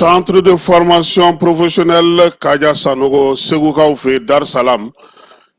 Centre de formation professionnelle Kaja Sanogo, Segukaw fɛ Dar Salam,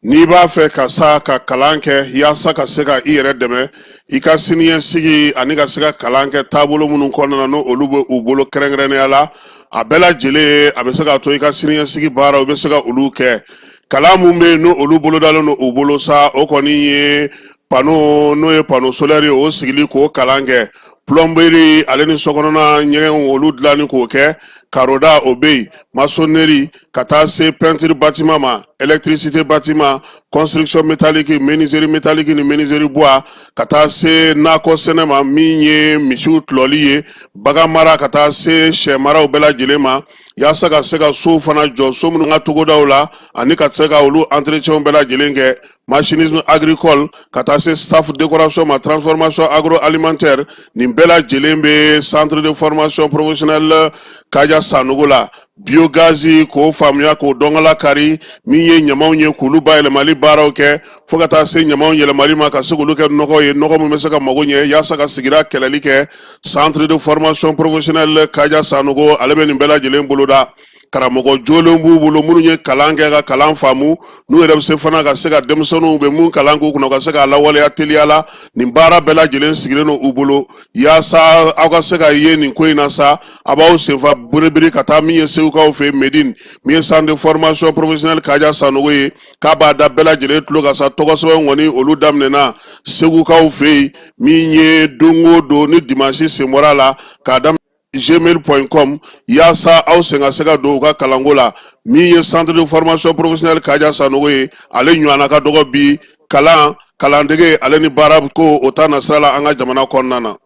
n'i b'a fɛ ka sa ka kalan kɛ yaasa ka se ka i yɛrɛ dɛmɛ i ka siniɲɛsigi ani ka se ka kalan kɛ taabolo minnu kɔnɔna na, n'o olu bɛ u bolo kɛrɛnkɛrɛnnenya la, a bɛɛ lajɛlen a bɛ se k'a to i ka siniɲɛsigi baaraw i bɛ se ka olu kɛ. Kalan mun bɛ yen, n'o olu bolodalen don u bolo sa, o kɔni ye panneau, n'o ye panneau solaire ye, o sigili k'o kalan kɛ, plomberie ale ni sokɔnɔna ɲɛgɛnw olu dilanni k'o kɛ, karoda o bɛ yen, maçonnerie ka taa se peinture bâtiment ma, électricité bâtiment, construction métallique, menuiserie métallique ni menuiserie bois, ka taa se nakɔ sɛnɛ ma, min ye misiw tulɔli ye, bagan mara, ka taa se sɛ maraw bɛɛ lajɛlen ma, yaasa ka se ka sow fana jɔ, so minnu ka togodaw la, ani ka se ka olu entretien bɛɛ lajɛlen kɛ, machinisme agricole, ka taa se staff décoration ma, transformation agroalimentaire. Nin bɛɛ lajɛlen bɛ centre de formation professionnelle Kaja Sanogo la. Biogaz k'o faamuya, k'o dɔnkala kari, min ye ɲamaw ye, k'olu bayɛlɛmali baaraw kɛ, fo ka taa se ɲamaw yɛlɛmali ma ka se k'olu kɛ nɔgɔ ye, nɔgɔ min bɛ se ka mago ɲɛ yaasa ka sigida kɛlɛli kɛ. Centre de formation professionnelle Kaja Sanogo, ale bɛ nin bɛɛ lajɛlen boloda. Karamɔgɔ jolenw b'u bolo minnu ye kalan kɛ ka kalan faamu, n'u yɛrɛ bɛ se fana ka se ka denmisɛnninw bɛ mun kalan k'u kunna, ka se k'a lawaleya teliya la. Nin baara bɛɛ lajɛlen sigilen don u bolo yaasa aw ka se ka ye nin ko in na sa. A b'aw senfa biribiri ka taa min ye Segukaw fɛ Medine, min ye centre de formation professionnelle Kaja Sanogo ye, k'a b'a da bɛɛ lajɛlen tulo kan sa. Tɔgɔ sɛbɛn kɔni olu daminɛna Segukaw fɛ yen, min ye don o don ni dimanche sen bɔra a la, k'a daminɛ gmail.com, yaasa aw sen ka se ka don u ka kalanko la. Min ye centre de formation professionnelle Kaja Sanogo ye, ale ɲɔgɔnna ka dɔgɔ bi kalan, kalandege ale ni baara ko o ta nasira la an ka jamana kɔnɔna na.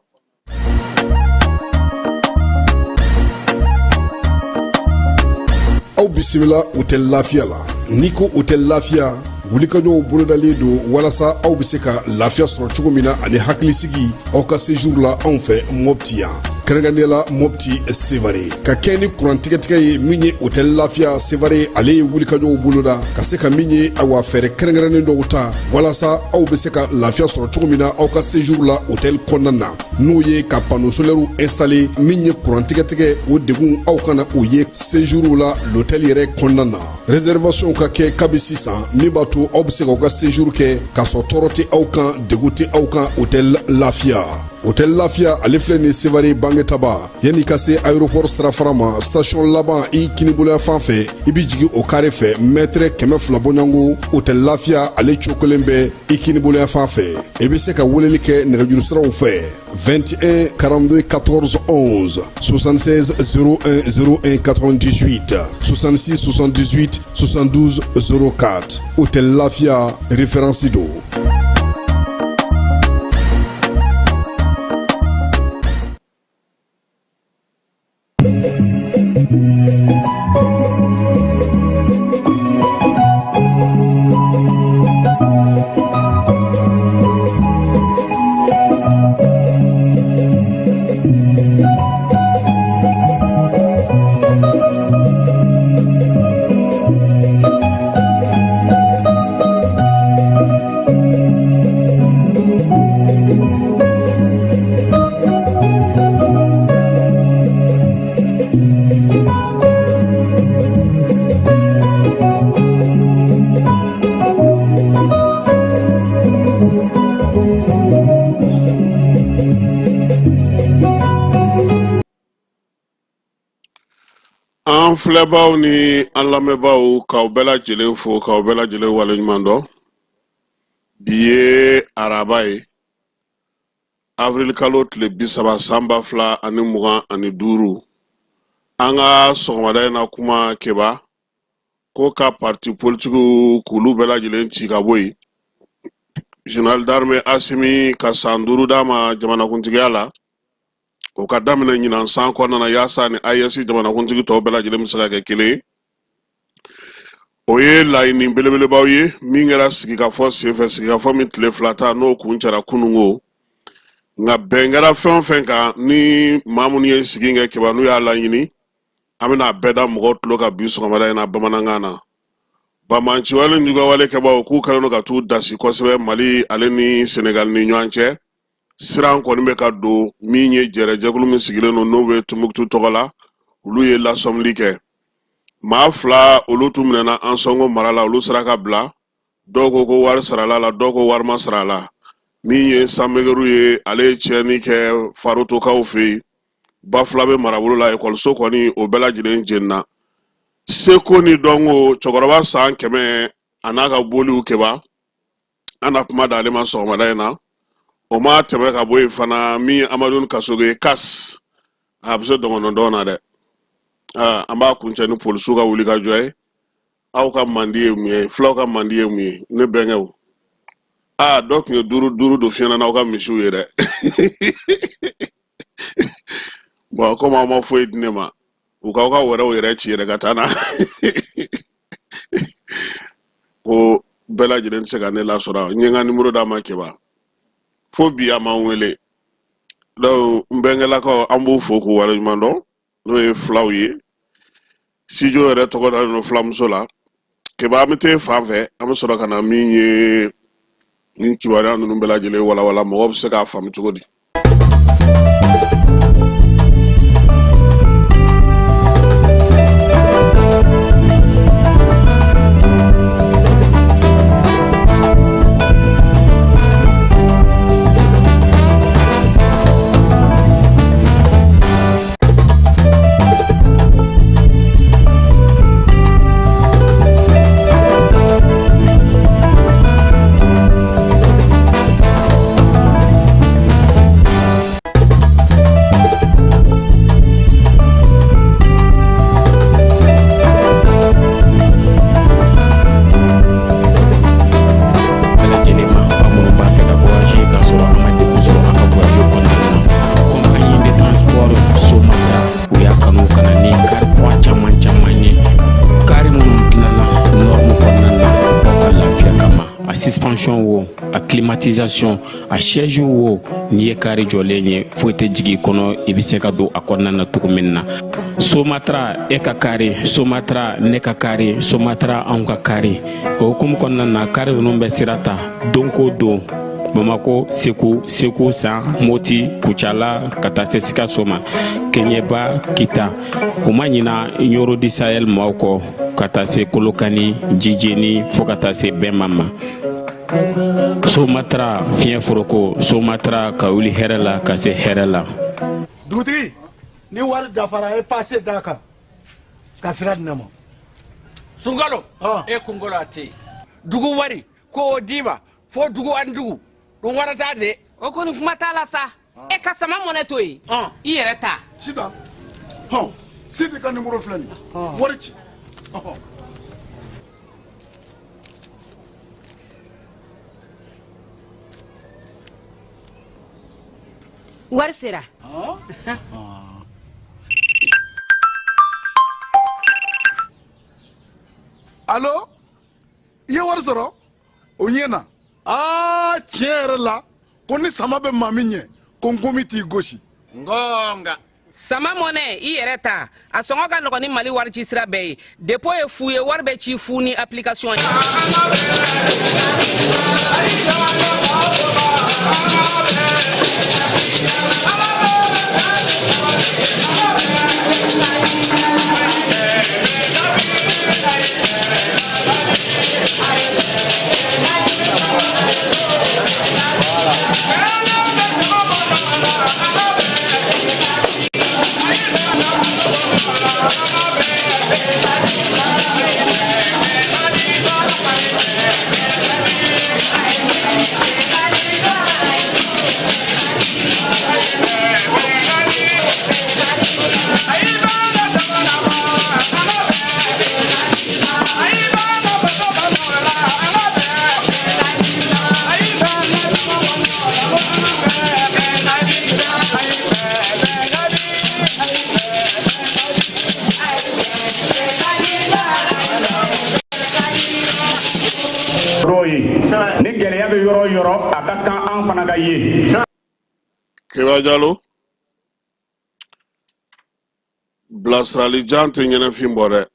Aw bisimila Hôtel Lafiya la. N'i ko Hôtel Lafiya, wulikajɔw bolodalen don walasa aw bɛ se ka lafiya sɔrɔ cogo min na ani hakilisigi aw ka séjour la anw fɛ Mɔpti yan, kɛrɛnkɛrɛnnenya la Mɔpti Sevare. Ka kɛ ni kuran tigɛtigɛ ye, min ye Hôtel Lafiya Sevare, ale ye wulikajɔw boloda ka se ka min ye, awa, fɛɛrɛ kɛrɛnkɛrɛnnen dɔw ta walasa aw bɛ se ka lafiya sɔrɔ cogo min na aw ka séjour la hôtel kɔnɔna na, n'o ye ka panneau solaire installer. Min ye kuran tigɛtigɛ, o degun aw kana o ye séjour la l'hôtel yɛrɛ kɔnɔna na. Réservation ka kɛ kabi sisan, min b'a to aw bɛ se k'aw ka séjour kɛ k'a sɔrɔ tɔɔrɔ tɛ aw kan, degun tɛ aw kan. Hôtel Lafiya, Hôtel Lafiya, ale filɛ nin Sevare Bangetaba, yanni ka se aéroport sirafara ma, station laban i kiniboloya fan fɛ, i bɛ jigin o kare fɛ, mɛtɛrɛ 200 bɔɲɔgɔnko, Hôtel Lafiya ale cokolen bɛ i kiniboloya fan fɛ. I bɛ se ka weleli kɛ nɛgɛjuru siraw fɛ: 21 42 14 11, 76 01 01 98, 66 78 72 04. Hôtel Lafiya, référence don. An filɛbaw ni an lamɛnbaaw, k'aw bɛɛ lajɛlen fo, k'aw bɛɛ lajɛlen waleɲuman dɔn. Bi ye araba ye, avril kalo tile 30, san 2025. An ka sɔgɔmada in na kuma keba ko ka parti politikiw k'olu bɛɛ lajɛlen ci ka bɔ yen, général d'armée Asimi ka san 5 d'a ma jamanakuntigiya la, o ka daminɛ ɲinan san kɔnɔna na, yaasa ni AES jamanakuntigi tɔw bɛɛ lajɛlen bɛ se ka kɛ kelen ye. O ye laɲini belebelebaw ye min kɛra sigikafɔ senfɛ, sigikafɔ min tile 2 ta, n'o kuncɛra kunungo. Nka bɛn kɛra fɛn o fɛn kan ni maa minnu ye sigi kɛ keba, n'u y'a laɲini, an bɛna a bɛɛ da mɔgɔw tulo kan bi sɔgɔmada in na bamanankan na. Banbaanciwale ni juguyawale kɛbaaw k'u kɛlen don ka t'u dasi kosɛbɛ Mali ale ni Senegali ni ɲɔgɔn cɛ. Siran kɔni bɛ ka don min ye jɛrɛjɛkulu min sigilen don, n'o bɛ Tumukutu tɔgɔ la, Olu ye lasɔmili kɛ. Maa 2, olu tun minɛna Ansɔngo mara la, olu sera ka bila. Dɔw ko ko wari sarala la, dɔw ko wari ma sara la. Min ye Sanbegeru ye, ale ye tiɲɛni kɛ Farotokaw fɛ yen, Bafulabe marabolo la. Ekɔliso kɔni, o bɛɛ lajɛlen jenina. Seko ni dɔnko, cɛkɔrɔba san 100 a n'a ka boliw. Keba, an na kuma d'ale ma sɔgɔmada in na. O ma tɛmɛ ka bɔ yen fana, min ye Amadu Kasoge ye, kas a bɛ se dɔngɔnɔdɔn na dɛ. An b'a kuncɛ ni polisiw ka wuli ka jɔ ye. Aw ka mandi ye mun ye? Fulaw ka mandi ye mun ye? Ne bɛnkɛw, aa, dɔ tun ye duuru duuru don fiɲɛ na n'aw ka misiw ye dɛ. Bon, komi aw ma foyi di ne ma, u k'aw ka wɛrɛw yɛrɛ ci yɛrɛ ka taa na ko bɛɛ lajɛlen tɛ se ka ne lasɔrɔ. N ye n ka nimoro d'a ma, Keba, fo bi a ma n wele. Donc n bɛnkɛlakaw, an b'u fo k'u waleɲuman dɔn, n'o ye fulaw ye. Studio yɛrɛ tɔgɔ dalen don fulamuso la. Keba, an bɛ t'e fan fɛ, an bɛ sɔrɔ ka na min ye nin kibaruya ninnu bɛɛ lajɛlen walawala, mɔgɔw bɛ se k'a faamu cogo di. Bɛɛ lajɛlen ma, aw minnu b'a fɛ ka voyager k'a sɔrɔ a ma degun sɔrɔ a ka voyage kɔnɔna na, compagnie de transport Somatra, u y'a kanu ka na ni kari kura caman caman ye, kari minnu dilanna norme kɔnɔna na aw ka lafiya kama. A suspension wo, a climatisation, a siège wo, n'i ye kari jɔlen ye, foyi tɛ jigin i kɔnɔ, i bɛ se ka don a kɔnɔna na cogo min na. Somatra, e ka kari Somatra, ne ka kari Somatra, anw ka kari. O hukumu kɔnɔna na, kari ninnu bɛ sira ta don ko don Bamako, Segu, Segu San, Moti, Kucala, ka taa se Sikaso ma, Keɲeba, Kita. U ma ɲina Ɲoro du Sahel maaw kɔ, ka taa se Kolokani, Jijeni, fo ka taa se Bɛma ma. Somatra, fiɲɛ foroko Somatra, ka wuli hɛrɛ la ka se hɛrɛ la. Dugutigi, ni wari dafara, e pase d'a kan ka sira di ne ma. Sunkalo, e kunkolo a tɛ yen. Dugu wari ko o d'i ma fo dugu ani dugu dun warata de. O kɔni, kuma t'a la sa. E ka sama mɔnɛ to yen, i yɛrɛ ta. Sitan, hɔn, Sidi ka nimoro filɛ nin ye, wari ci. Wari sera. Alo, i ye wari sɔrɔ o ɲɛ na. Aa, tiɲɛ yɛrɛ la, ko ni sama bɛ maa min ɲɛ, ko nkomi t'i gosi. Ngonga. Sama mɔnɛ, i yɛrɛ ta, a sɔngɔ ka nɔgɔn ni Mali wari ci sira bɛɛ ye. Dépôt ye fu ye, wari bɛ ci fu ni application ye. Dɔw ye ni gɛlɛya bɛ yɔrɔ o yɔrɔ, a ka kan an fana ka ye. Keba Jalo, bilasirali jan tɛ ɲɛnɛfin bɔ dɛ.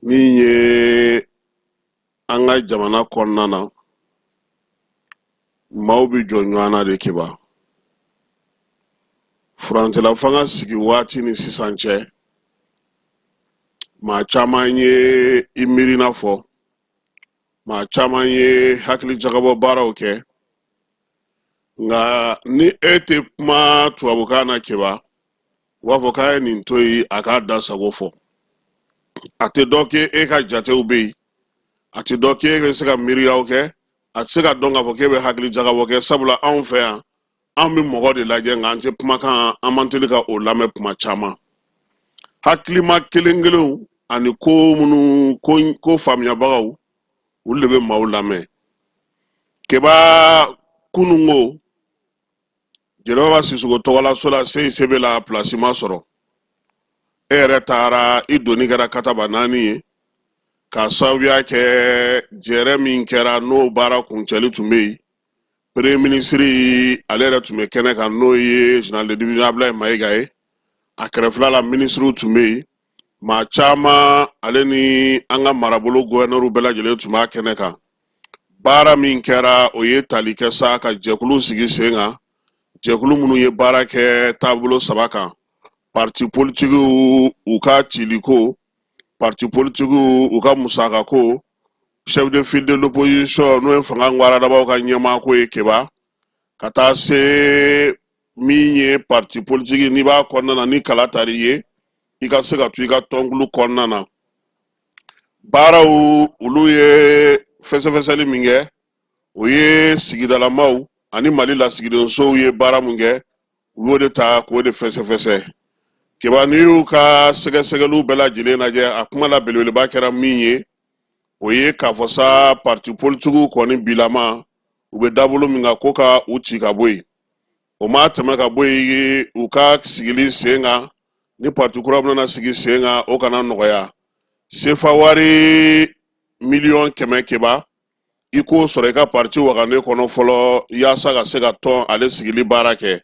Min ye an ka jamana kɔnɔna na, maaw bɛ jɔ ɲɔgɔn na de. Keba, Furancɛla fanga sigi waati ni sisan cɛ, maa caman ye i miirina fɔ, maa caman ye hakili jagabɔ baaraw kɛ, nka ni e tɛ kuma tubabukan na Keba, u b'a fɔ k'a ye nin to yen, a k'a da sago fɔ. A tɛ dɔn k'e ka jatew bɛ yen, a tɛ dɔn k'e bɛ se ka miiriyaw kɛ, a tɛ se ka dɔn k'a fɔ k'e bɛ hakili jagabɔ kɛ, sabula anw fɛ yan, an bɛ mɔgɔ de lajɛ, nka an tɛ kumakan, an man teli ka o lamɛn kuma caman. Hakilima kelen kelenw ani ko minnu ko faamuyabagaw, olu de bɛ maaw lamɛn. Keba, kununko Jɛnɛba Sisoko tɔgɔlaso la, CICB la, pilasi ma sɔrɔ. E yɛrɛ taara, i doni kɛra kataba naani ye, k'a sababuya kɛ jɛrɛ min kɛra, n'o baara kuncɛli tun bɛ yen. Premier ministre ale yɛrɛ tun bɛ kɛnɛ kan, n'o ye général de division Ablaye Mayiga ye. A kɛrɛfɛla la, minisiriw tun bɛ yen, maa caman, ale ni an ka marabolo guvɛnɛriw bɛɛ lajɛlen tun b'a kɛnɛ kan. Baara min kɛra, o ye tali kɛ sa ka jɛkulu sigi sen kan, jɛkulu minnu ye baara kɛ taabolo saba kan: parti politikiw u ka ciliko, parti politikiw u ka musakako, chef de file de l'opposition, n'o ye fanga ŋwaradabaw ka ɲɛmaako ye. Keba, ka taa se min ye parti politiki, n'i b'a kɔnɔna na, ni kala tar'i ye, i ka se ka to i ka tɔnkulu kɔnɔna na. Baaraw, olu ye fɛsɛfɛsɛli min kɛ, o ye sigidalamaw ani Mali lasigidensow ye baara mun kɛ, u y'o de ta k'o de fɛsɛfɛsɛ. Keba, n'i y'u ka sɛgɛsɛgɛliw bɛɛ lajɛlen lajɛ, a kuma la belebeleba kɛra min ye, o ye k'a fɔ sa parti politikiw kɔni bilama, u bɛ dabolo min kan, ko ka u ci ka bɔ yen. O ma tɛmɛ ka bɔ yen, u ka sigili sen kan ni parti kura bɛna sigi sen kan, o kana nɔgɔya. Sefa wari miliyɔn 100, Keba, i k'o sɔrɔ i ka parti wagande kɔnɔ fɔlɔ, yaasa ka se ka tɔn ale sigili baara kɛ.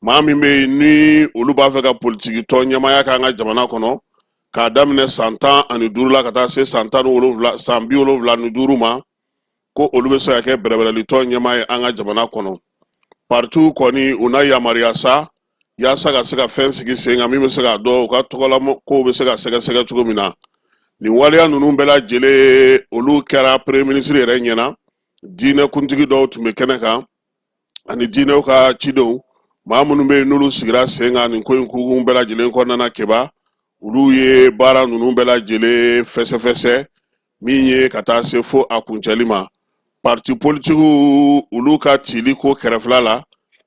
Maa min bɛ yen ni olu b'a fɛ ka politiki tɔn ɲɛmaaya k'an ka jamana kɔnɔ, k'a daminɛ san 15 la ka taa se san 17, san 75 ma, ko olu bɛ se ka kɛ bɛrɛbɛrɛli tɔn ɲɛmaa ye an ka jamana kɔnɔ. Partiw kɔni, u na yamaruya sa yaasa ka se ka fɛn sigi sen kan min bɛ se k'a dɔn u ka tɔgɔla kow bɛ se ka sɛgɛsɛgɛ cogo min na. Nin waleya ninnu bɛɛ lajɛlen, olu kɛra premier ministre yɛrɛ ɲɛna. Diinɛ kuntigi dɔw tun bɛ kɛnɛ kan ani diinɛw ka cidenw, maa minnu bɛ yen n'olu sigira sen kan nin ko in kunkun bɛɛ lajɛlen kɔnɔna na. Keba, olu ye baara ninnu bɛɛ lajɛlen fɛsɛfɛsɛ min ye ka taa se fo a kuncɛli ma. Parti politikiw, olu ka cili ko kɛrɛfɛla la,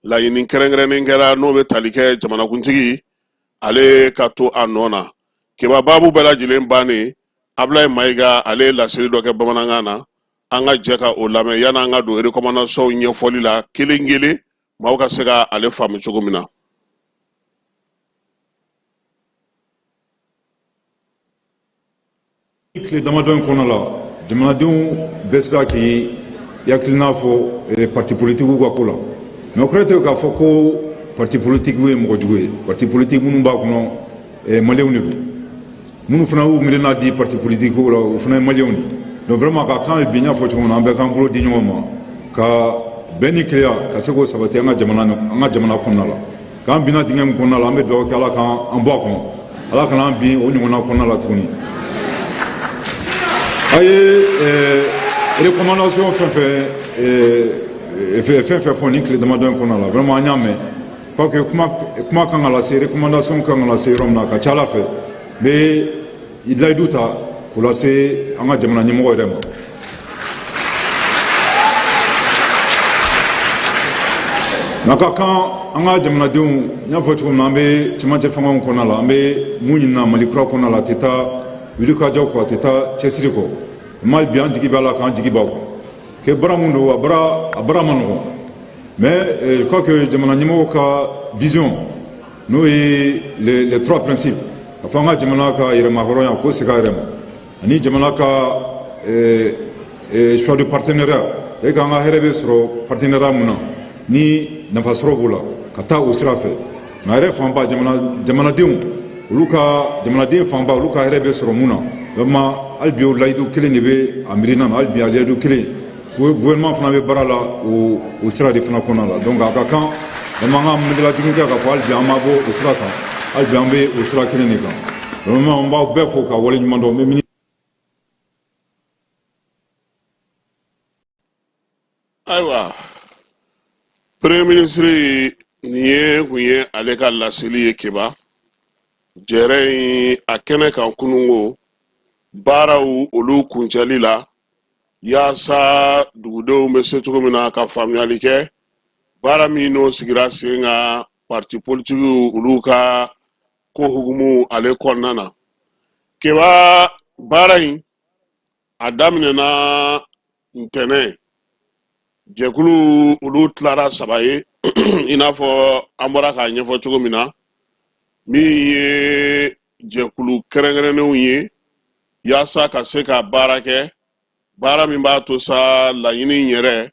laɲini kɛrɛnkɛrɛnnen kɛra, n'o bɛ tali kɛ jamanakuntigi ale ka to a nɔ na. Keba, baabu bɛɛ lajɛlen bannen, Ablaye Mayiga ale ye laseli dɔ kɛ bamanankan na. An ka jɛ ka o lamɛn yanni an ka don recommandation ɲɛfɔli la kelen kelen, maaw ka se ka ale faamu cogo min na. Tile damadɔ in kɔnɔ la, jamanadenw bɛɛ sera k'i hakilina fɔ parti politikiw ka ko la. Mais o kɔrɔ tɛ k'a fɔ ko parti politikiw ye mɔgɔ jugu ye. Parti politique minnu b'a kɔnɔ, maliyɛnw de don. Minnu fana y'u miirina di parti politikiw la, o fana ye maliyɛnw de. Donc vraiment, ka kan bi, n y'a fɔ cogo min na, an bɛɛ k'an bolo di ɲɔgɔn ma ka bɛn ni kelenya ka se k'o sabati an ka jamana kɔnɔna la. K'an binna dingɛ min kɔnɔna la, an bɛ dugawu kɛ Ala k'an bɔ a kɔnɔ, Ala kana an bin o ɲɔgɔnna kɔnɔna la tuguni. A ye recommandation fɛn fɛn fɔ nin tile damadɔ in kɔnɔna la, vraiment an y'a mɛn. Parce que kuma kan ka lase, recommandation kan ka lase yɔrɔ min na, a ka ca Ala fɛ, n bɛ layidu ta k'o lase an ka jamana ɲɛmɔgɔ yɛrɛ ma. Nka ka kan an ka jamanadenw, n y'a fɔ cogo min na, an bɛ cɛmancɛ fangaw kɔnɔna la, an bɛ mun ɲinina Mali kura kɔnɔna la, a tɛ taa wulikajɔ kɔ, a tɛ taa cɛsiri kɔ. Ma bi, an jigi b'a la, k'an jigi b'aw kan kɛ baara mun don, a baara ma nɔgɔn. Mais je crois que jamana ɲɛmɔgɔw ka vision, n'o ye les trois principes, ka fɔ an ka jamana ka yɛrɛma hɔrɔnya k'o segin a yɛrɛ ma, ani jamana ka choix de partenariat e k'an ka hɛrɛ bɛ sɔrɔ partenariat mun na ni nafasɔrɔ b'o la, ka taa o sira fɛ. Nka yɛrɛ fanba, jamanadenw, olu ka jamanaden fanba, olu ka hɛrɛ bɛ sɔrɔ mun na, vraiment hali bi o layidu kelen de bɛ a miirina na. Hali bi a layidu kelen, gouvernement fana bɛ baara la o sira de fana kɔnɔna la. Donc a ka kan An b'an ka hakililajigin kɛ k'a fɔ hali bi an ma bɔ o sira kan, hali bi an bɛ o sira kelen de kan. Vraiment, an b'aw bɛɛ fo ka waleɲuman dɔn. N bɛ Ayiwa, premier ministre, nin ye kun ye ale ka laseli ye Keba jɛrɛ in a kɛnɛ kan kunungo, baaraw olu kuncɛli la, yaasa dugudenw bɛ se cogo min na ka faamuyali kɛ baara min n'o sigira sen kan parti politikiw olu ka ko hukumu ale kɔnɔna na. Keba, baara in a daminɛna ntɛnɛn. Jɛkulu olu tilara saba ye, i n'a fɔ an bɔra k'a ɲɛfɔ cogo min na, min ye jɛkulu kɛrɛnkɛrɛnnenw ye yaasa ka se ka baara kɛ, baara min b'a to sa laɲini yɛrɛ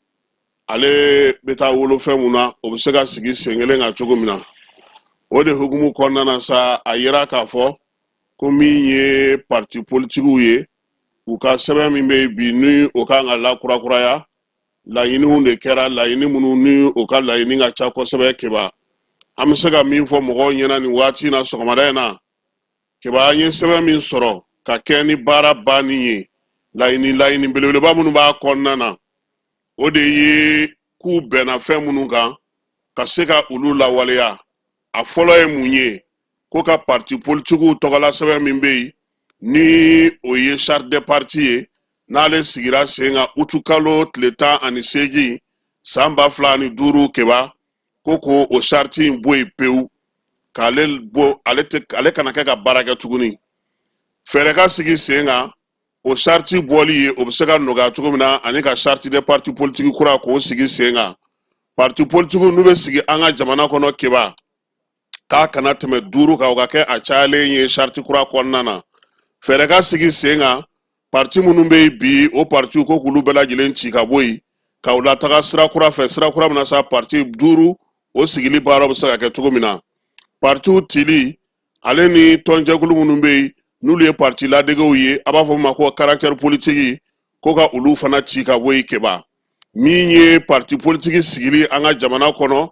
ale bɛ taa wolo fɛn mun na, o bɛ se ka sigi sen kelen kan cogo min na. O de hukumu kɔnɔna na sa, a yira k'a fɔ ko min ye parti politikiw ye, u ka sɛbɛn min bɛ yen bi ni o kan ka lakurakuraya, laɲiniw de kɛra, laɲini minnu ni o ka laɲini ka ca kosɛbɛ. Keba, an bɛ se ka min fɔ mɔgɔw ɲɛna nin waati in na, sɔgɔmada in na, Keba, an ye sɛbɛn min sɔrɔ ka kɛ ni baara banni ye, laɲini belebeleba minnu b'a kɔnɔna na, o de ye k'u bɛnna fɛn minnu kan ka se ka olu lawaleya. A fɔlɔ ye mun ye? Ko ka parti politikiw tɔgɔla sɛbɛn min bɛ yen ni o ye charte des partis ye, n'ale sigira sen kan utukalo tile 18 san 2005, Keba, ko ko o charte in bɔ yen pewu, k'ale bɔ, ale tɛ, ale kana kɛ ka baara kɛ tuguni. Fɛɛrɛ ka sigi sen kan o charte bɔli ye, o bɛ se ka nɔgɔya cogo min na, ani ka charte des partis politiques kura k'o sigi sen kan. Parti politikiw n'u bɛ sigi an ka jamana kɔnɔ, Keba, k'a kana tɛmɛ duuru kan, o ka kɛ a cayalen ye charte kura kɔnɔna na. Fɛɛrɛ ka sigi sen kan parti minnu bɛ yen bi, o partiw ko k'olu bɛɛ lajɛlen ci ka bɔ yen, ka u lataga sira kura fɛ, sira kura min na sa parti duuru o sigili baara bɛ se ka kɛ cogo min na. Partiw cili, ale ni tɔnjɛkulu minnu bɛ yen n'olu ye parti ladegew ye, a b'a fɔ min ma ko caractère politique, ko ka olu fana ci ka bɔ yen. Keba, min ye parti politique sigili an ka jamana kɔnɔ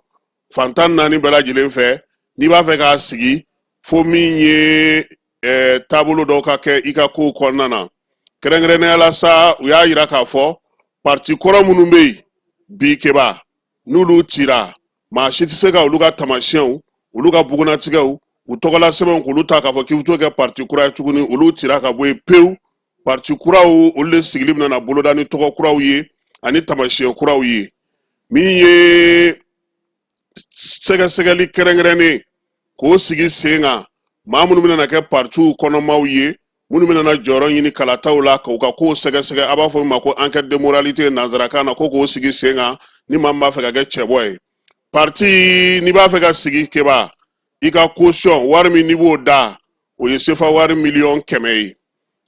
fan 14 bɛɛ lajɛlen fɛ, n'i b'a fɛ k'a sigi, fo min ye taabolo dɔw ka kɛ i ka kow kɔnɔna na. Kɛrɛnkɛrɛnnenya la sa, u y'a yira k'a fɔ parti kɔrɔ minnu bɛ yen bi, Keba, n'olu cira, maa si tɛ se ka olu ka tamasiyɛnw, olu ka bugunnatigɛw, u tɔgɔla sɛbɛnw k'olu ta k'a fɔ k'i bɛ t'o kɛ parti kura ye tuguni. Olu cira ka bɔ yen pewu. Parti kuraw olu de sigili bɛna na boloda ni tɔgɔ kuraw ye ani tamasiyɛn kuraw ye. Min ye sɛgɛsɛgɛli kɛrɛnkɛrɛnnen k'o sigi sen kan, maa minnu bɛna kɛ partiw kɔnɔmaw ye, minnu bɛna na jɔyɔrɔ ɲini kalataw la, k'u ka kow sɛgɛsɛgɛ, a b'a fɔ min ma ko enquête de moralité nanzarakan na, ko k'o sigi sen kan ni maa min b'a fɛ ka kɛ cɛbɔ ye. Parti n'i b'a fɛ ka sigi, Keba, i ka caution wari min n'i b'o da, o ye sefa wari miliyɔn 100 ye.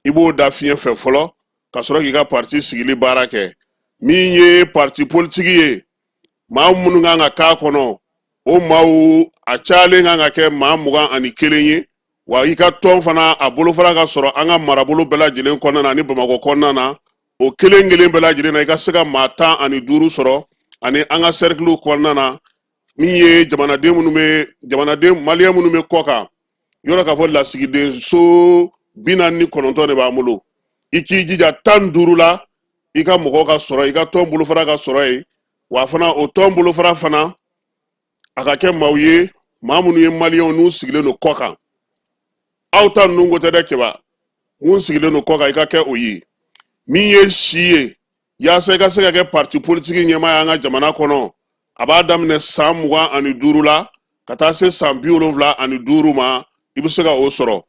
I b'o da fiɲɛ fɛ fɔlɔ ka sɔrɔ k'i ka parti sigili baara kɛ. Min ye parti politiki ye, maa minnu kan ka k'a kɔnɔ, o maaw a cayalen kan ka kɛ maa 21 ye. Wa i ka tɔn fana a bolofara ka sɔrɔ an ka marabolo bɛɛ lajɛlen kɔnɔna na ani Bamakɔ kɔnɔna na, o kelen kelen bɛɛ lajɛlen na, i ka se ka maa 15 sɔrɔ, ani an ka sɛrikiliw kɔnɔna na, min ye jamanaden minnu bɛ, jamanaden maliyɛn minnu bɛ kɔ kan yɔrɔ, k'a fɔ lasigiden so 49 de b'an bolo, i k'i jija 15 la i ka mɔgɔw ka sɔrɔ, i ka tɔn bolofara ka sɔrɔ yen. Wa fana o tɔn bolofara fana a ka kɛ maaw ye, maa minnu ye maliyɛnw n'u sigilen don kɔ kan. Aw ta ninnu ko tɛ dɛ, Keba, mun sigilen don kɔ kan, i ka kɛ o ye. Min ye si ye, yaasa i ka se ka kɛ parti politiki ɲɛmaa ye an ka jamana kɔnɔ, a b'a daminɛ san 25 la ka taa se san 75 ma, i bɛ se ka o sɔrɔ.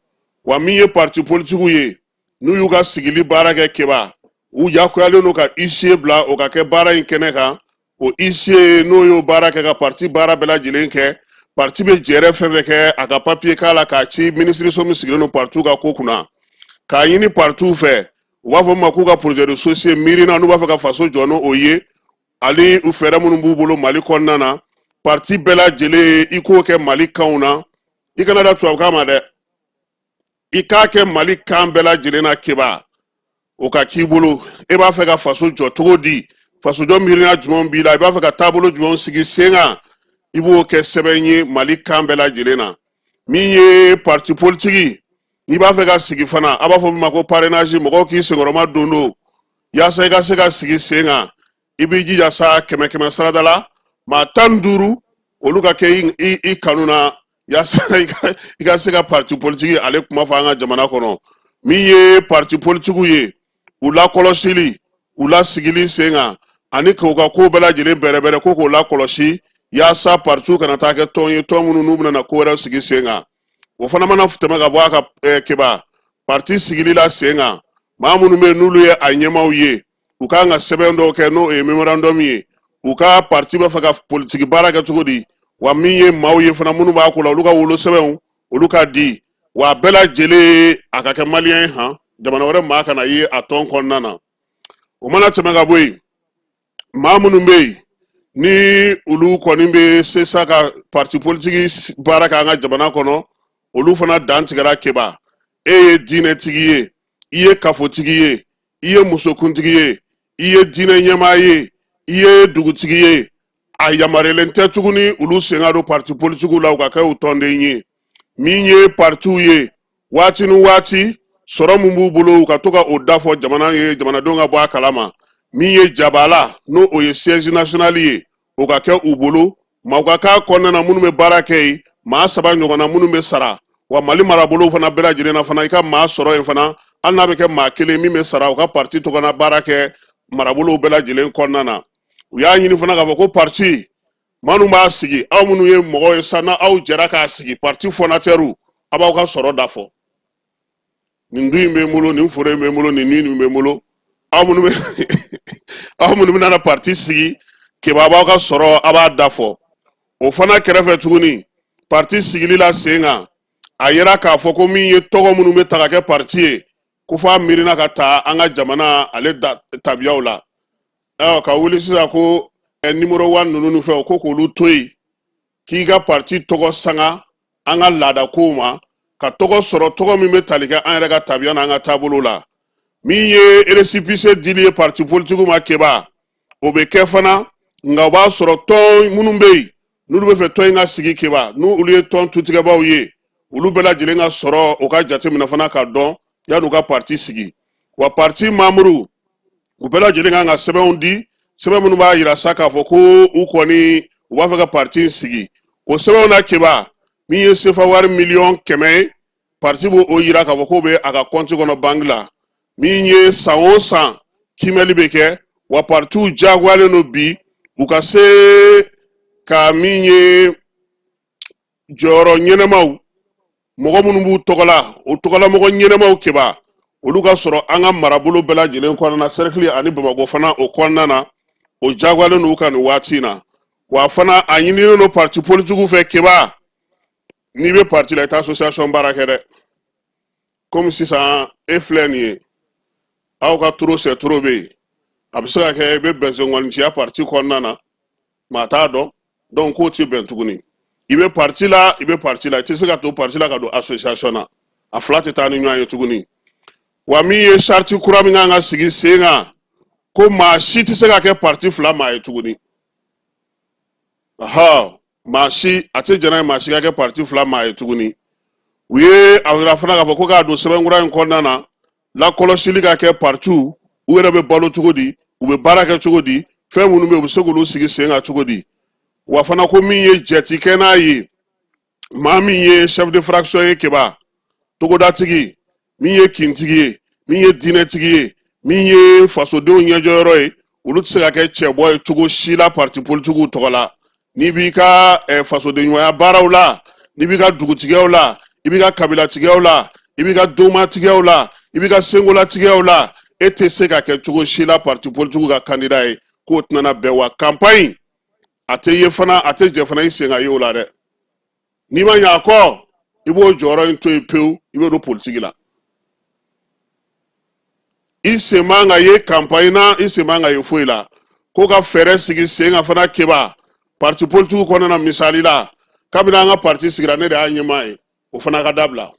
Wa min ye parti politikiw ye, n'u y'u ka sigili baara kɛ, Keba, u jagoyalen don ka huissier bila o ka kɛ baara in kɛnɛ kan. O huissier n'o y'o baara kɛ ka parti baara bɛɛ lajɛlen kɛ, parti bɛ jɛrɛ fɛn fɛn kɛ, a ka papiye k'a la k'a ci minisiriso min sigilen don partiw ka ko kunna, k'a ɲini partiw fɛ, u b'a fɔ min ma k'u ka projet de société miirina, n'u b'a fɛ ka faso jɔ n'o ye, ani u fɛɛrɛ minnu b'u bolo Mali kɔnɔna na. Parti bɛɛ lajɛlen, i k'o kɛ Mali kanw na, i kana da tubabukan ma dɛ, i k'a kɛ Mali kan bɛɛ lajɛlen na. Keba, o ka k'i bolo. E b'a fɛ ka faso jɔ cogo di? Fasojɔ miirina jumɛn b'i la? I b'a fɛ ka taabolo jumɛn sigi sen kan? I b'o kɛ sɛbɛn ye Mali kan bɛɛ lajɛlen na. Min ye parti politiki, n'i b'a fɛ ka sigi fana, a b'a fɔ min ma ko parrainage, mɔgɔw k'i senkɔrɔma don don yaasa i ka se ka sigi sen kan, i b'i jija sa 100 100 sarada la, maa 15 olu ka kɛ i kanu na yaasa i ka se ka parti politiki ale kuma fɔ an ka jamana kɔnɔ. Min ye parti politikiw ye, u lakɔlɔsili, u lasigili sen kan ani k'u ka ko bɛɛ lajɛlen bɛrɛbɛrɛ, ko k'o lakɔlɔsi yaasa partiw kana taa kɛ tɔn ye, tɔn minnu n'u bɛna na ko wɛrɛw sigi sen kan. O fana mana tɛmɛ ka bɔ a ka keba parti sigili la sen kan, maa minnu bɛ yen n'olu ye a ɲɛmaaw ye, u kan ka sɛbɛn dɔw kɛ, n'o ye memorandum ye, u ka parti b'a fɛ ka politiki baara kɛ cogo di. Wa min ye maaw ye fana minnu b'a ko la, olu ka wolosɛbɛnw, olu ka di. Wa a bɛɛ lajɛlen a ka kɛ maliyɛn ye, han, jamana wɛrɛ maa kana ye a tɔn kɔnɔna na. O mana tɛmɛ ka bɔ yen, maa minnu bɛ yen ni olu kɔni bɛ se sa ka parti politiki baara kɛ an ka jamana kɔnɔ, olu fana dantigɛra. Keba, e ye diinɛtigi ye, i ye kafotigi ye, i ye musokuntigi ye, i ye diinɛ ɲɛmaa ye, i ye dugutigi ye, a yamaruyalen tɛ tuguni olu sen ka don parti politikiw la, u ka kɛ u tɔnden ye. Min ye partiw ye, waati ni waati sɔrɔ min b'u bolo, u ka to ka o dafɔ jamana ye, jamanadenw ka bɔ a kalama. Min ye jabala, n'o o ye siège national ye, o ka kɛ u bolo, maaw ka k'a kɔnɔna na minnu bɛ baara kɛ yen, maa 3 ɲɔgɔnna minnu bɛ sara. Wa Mali marabolow fana bɛɛ lajɛlen na fana, i ka maa sɔrɔ yen fana, hali n'a bɛ kɛ maa kelen min bɛ sara u ka parti tɔgɔ na baara kɛ marabolow bɛɛ lajɛlen kɔnɔna na. U y'a ɲini fana k'a fɔ ko parti minnu b'a sigi, aw minnu ye mɔgɔw ye sa, n'aw jɛra k'a sigi, parti fondateurw, a b'aw ka sɔrɔ dafɔ. Nin du in bɛ n bolo, nin foro in bɛ n bolo, nin nin bɛ n bolo. Aw minnu bɛna parti sigi, keba, b'aw ka sɔrɔ, a b'a dafɔ. O fana kɛrɛfɛ tuguni, parti sigili la sen kan, a yira k'a fɔ ko min ye tɔgɔ minnu bɛ ta ka kɛ parti ye, ko f'a miirina ka ta an ka jamana ale tabiyaw la. Ka wuli sisan ko numéro 1 ninnu ni fɛnw, ko k'olu to yen, k'i ka parti tɔgɔ sanga an ka laada kow ma, ka tɔgɔ sɔrɔ, tɔgɔ min bɛ tali kɛ an yɛrɛ ka tabiya n'an ka taabolo la. Min ye récépissé dili ye parti politikiw ma, keba, o bɛ kɛ fana, nka o b'a sɔrɔ tɔn minnu bɛ yen n'olu bɛ fɛ tɔn in ka sigi, keba, n'olu ye tɔn tutigɛbaw ye, olu bɛɛ lajɛlen ka sɔrɔ, o ka jateminɛ fana ka dɔn yan'u ka parti sigi. Wa parti membre u bɛɛ lajɛlen kan ka sɛbɛnw di, sɛbɛn minnu b'a yira sa k'a fɔ ko u kɔni u b'a fɛ ka parti in sigi. O sɛbɛnw na, keba, min ye sefa wari 100 000 000 ye, parti b'o o yira k'a fɔ k'o bɛ a ka kɔnti kɔnɔ banki la. Min ye san o san kiimɛli bɛ kɛ. Wa partiw diyagoyalen don bi u ka se ka min ye jɔyɔrɔ ɲɛnɛmaw, mɔgɔ minnu b'u tɔgɔ la, o tɔgɔlamɔgɔ ɲɛnɛmaw, keba, olu ka sɔrɔ an ka marabolo bɛɛ lajɛlen kɔnɔna na, cercle ani Bamakɔ fana o kɔnɔna na, o diyagoyalen don u kan nin waati in na. Wa fana a ɲininen don parti politikiw fɛ, keba, n'i bɛ parti la, i tɛ association baara kɛ dɛ. Komi sisan e filɛ nin ye, aw ka trop c'est trop bɛ yen, a bɛ se ka kɛ i bɛ bɛnsenkɔniciya parti kɔnɔna na, maa t'a dɔn. Donc k'o tɛ bɛn tuguni. I bɛ parti la, i bɛ parti la, i tɛ se ka to parti la ka don association na, a fila tɛ taa ni ɲɔgɔn ye tuguni. Wa min ye charte kura min kan ka sigi sen kan, ko maa si tɛ se ka kɛ parti fila maa ye tuguni. Aha, maa si a tɛ jɛn n'a ye maa si ka kɛ parti fila maa ye tuguni. U ye a yira fana k'a fɔ ko k'a don sɛbɛn kura in kɔnɔna na, lakɔlɔsili ka kɛ partiw u yɛrɛ bɛ balo cogo di, u bɛ baara kɛ cogo di, fɛn minnu bɛ yen, u bɛ se k'olu sigi sen kan cogo di. Wa fana ko min ye jɛti kɛ n'a ye, maa min ye chef de fraction ye, keba, togodatigi, min ye kintigi ye, min ye diinɛtigi ye, min ye fasodenw ɲɛjɔyɔrɔ ye, olu tɛ se ka kɛ cɛbɔ ye cogo si la parti politikiw tɔgɔ la. N'i b'i ka fasodenɲumanya baaraw la, n'i b'i ka dugutigiyaw la, i b'i ka kabilatigiyaw la, i b'i ka domatigiyaw la, i b'i ka sengolatigiyaw la, e tɛ se ka kɛ cogo si la parti politikiw ka candidat ye, k'o tɛna bɛn. Wa campagne a tɛ ye fana, a tɛ jɛ fana i sen ka ye o la dɛ. N'i ma ɲɛ a kɔ, i b'o jɔyɔrɔ in to yen pewu, i bɛ don politiki la. I sen man ka ye campagne na, i sen man ka ye foyi la. Ko ka fɛɛrɛ sigi sen kan fana, keba, parti politiki kɔnɔna na. Misali la, kabini an ka parti sigira, ne de y'a ɲɛmaa ye, o fana ka dabila.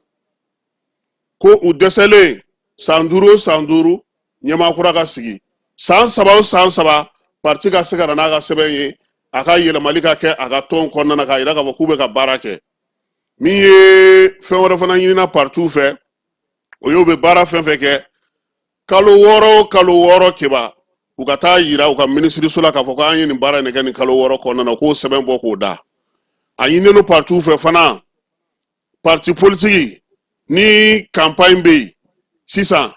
Ko u dɛsɛlen, san 5 o san 5, ɲɛmaa kura ka sigi, san 3 o san 3, parti ka se ka na n'a ka sɛbɛn ye. A ka yɛlɛmali ka kɛ a ka tɔn kɔnɔna na k'a yira k'a fɔ k'u bɛ ka baara kɛ. Min ye fɛn wɛrɛ fana ɲinina partiw fɛ, o y'u bɛ baara fɛn fɛn kɛ kalo 6 o kalo 6, Keba, u ka taa yira u ka minisiriso la k'a fɔ k'an ye nin baara in de kɛ nin kalo 6 kɔnɔna na, k'o sɛbɛn bɔ k'o da. A ɲininen don partiw fɛ fana, parti politiki ni campagne bɛ yen sisan,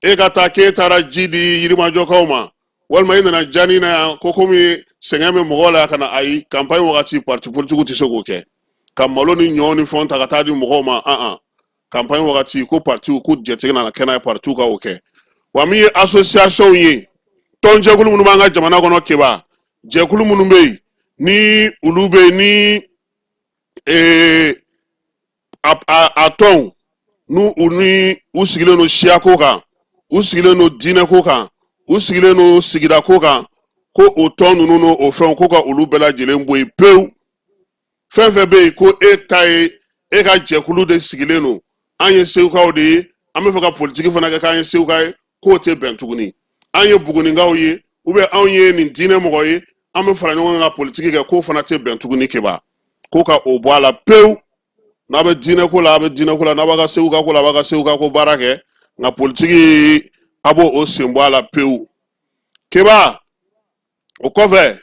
e ka taa k'e taara ji di Yirimajɔkaw ma, walima e nana jani na yan ko komi sɛgɛn bɛ mɔgɔw la ka na, ayi, campagne wagati parti politiki tɛ se k'o kɛ, ka malo ni ɲɔ ni fɛnw ta ka taa di mɔgɔw ma. An an campagne wagati ko partiw ko jɛtigi nana kɛ n'a ye, partiw ka o kɛ. Wa min ye association ye, tɔnjɛkulu minnu b'an ka jamana kɔnɔ, Keba, jɛkulu minnu bɛ yen ni olu bɛ yen ni a tɔnw n'u u ni u sigilen don siyako kan, u sigilen don diinɛko kan, u sigilen don sigidako kan, ko o tɔn ninnu n'o o fɛnw, ko ka olu bɛɛ lajɛlen bɔ yen pewu. Fɛn fɛn bɛ yen ko e ta ye, e ka jɛkulu de sigilen don, an ye Segukaw de ye, an bɛ fɛ ka politiki fana kɛ k'an ye Seguka ye, k'o tɛ bɛn tuguni. An ye Buguninkaw ye, ou bien anw ye nin diinɛ mɔgɔ ye, an bɛ fara ɲɔgɔn kan ka politiki kɛ, k'o fana tɛ bɛn tuguni. Keba, ko ka o bɔ a la pewu. N'a bɛ diinɛ ko la, a bɛ diinɛ ko la, n'a b'a ka Seguka ko la, a b'a ka Seguka ko baara kɛ, nka politiki, a b'o o sen bɔ a la pewu. Keba, o kɔfɛ,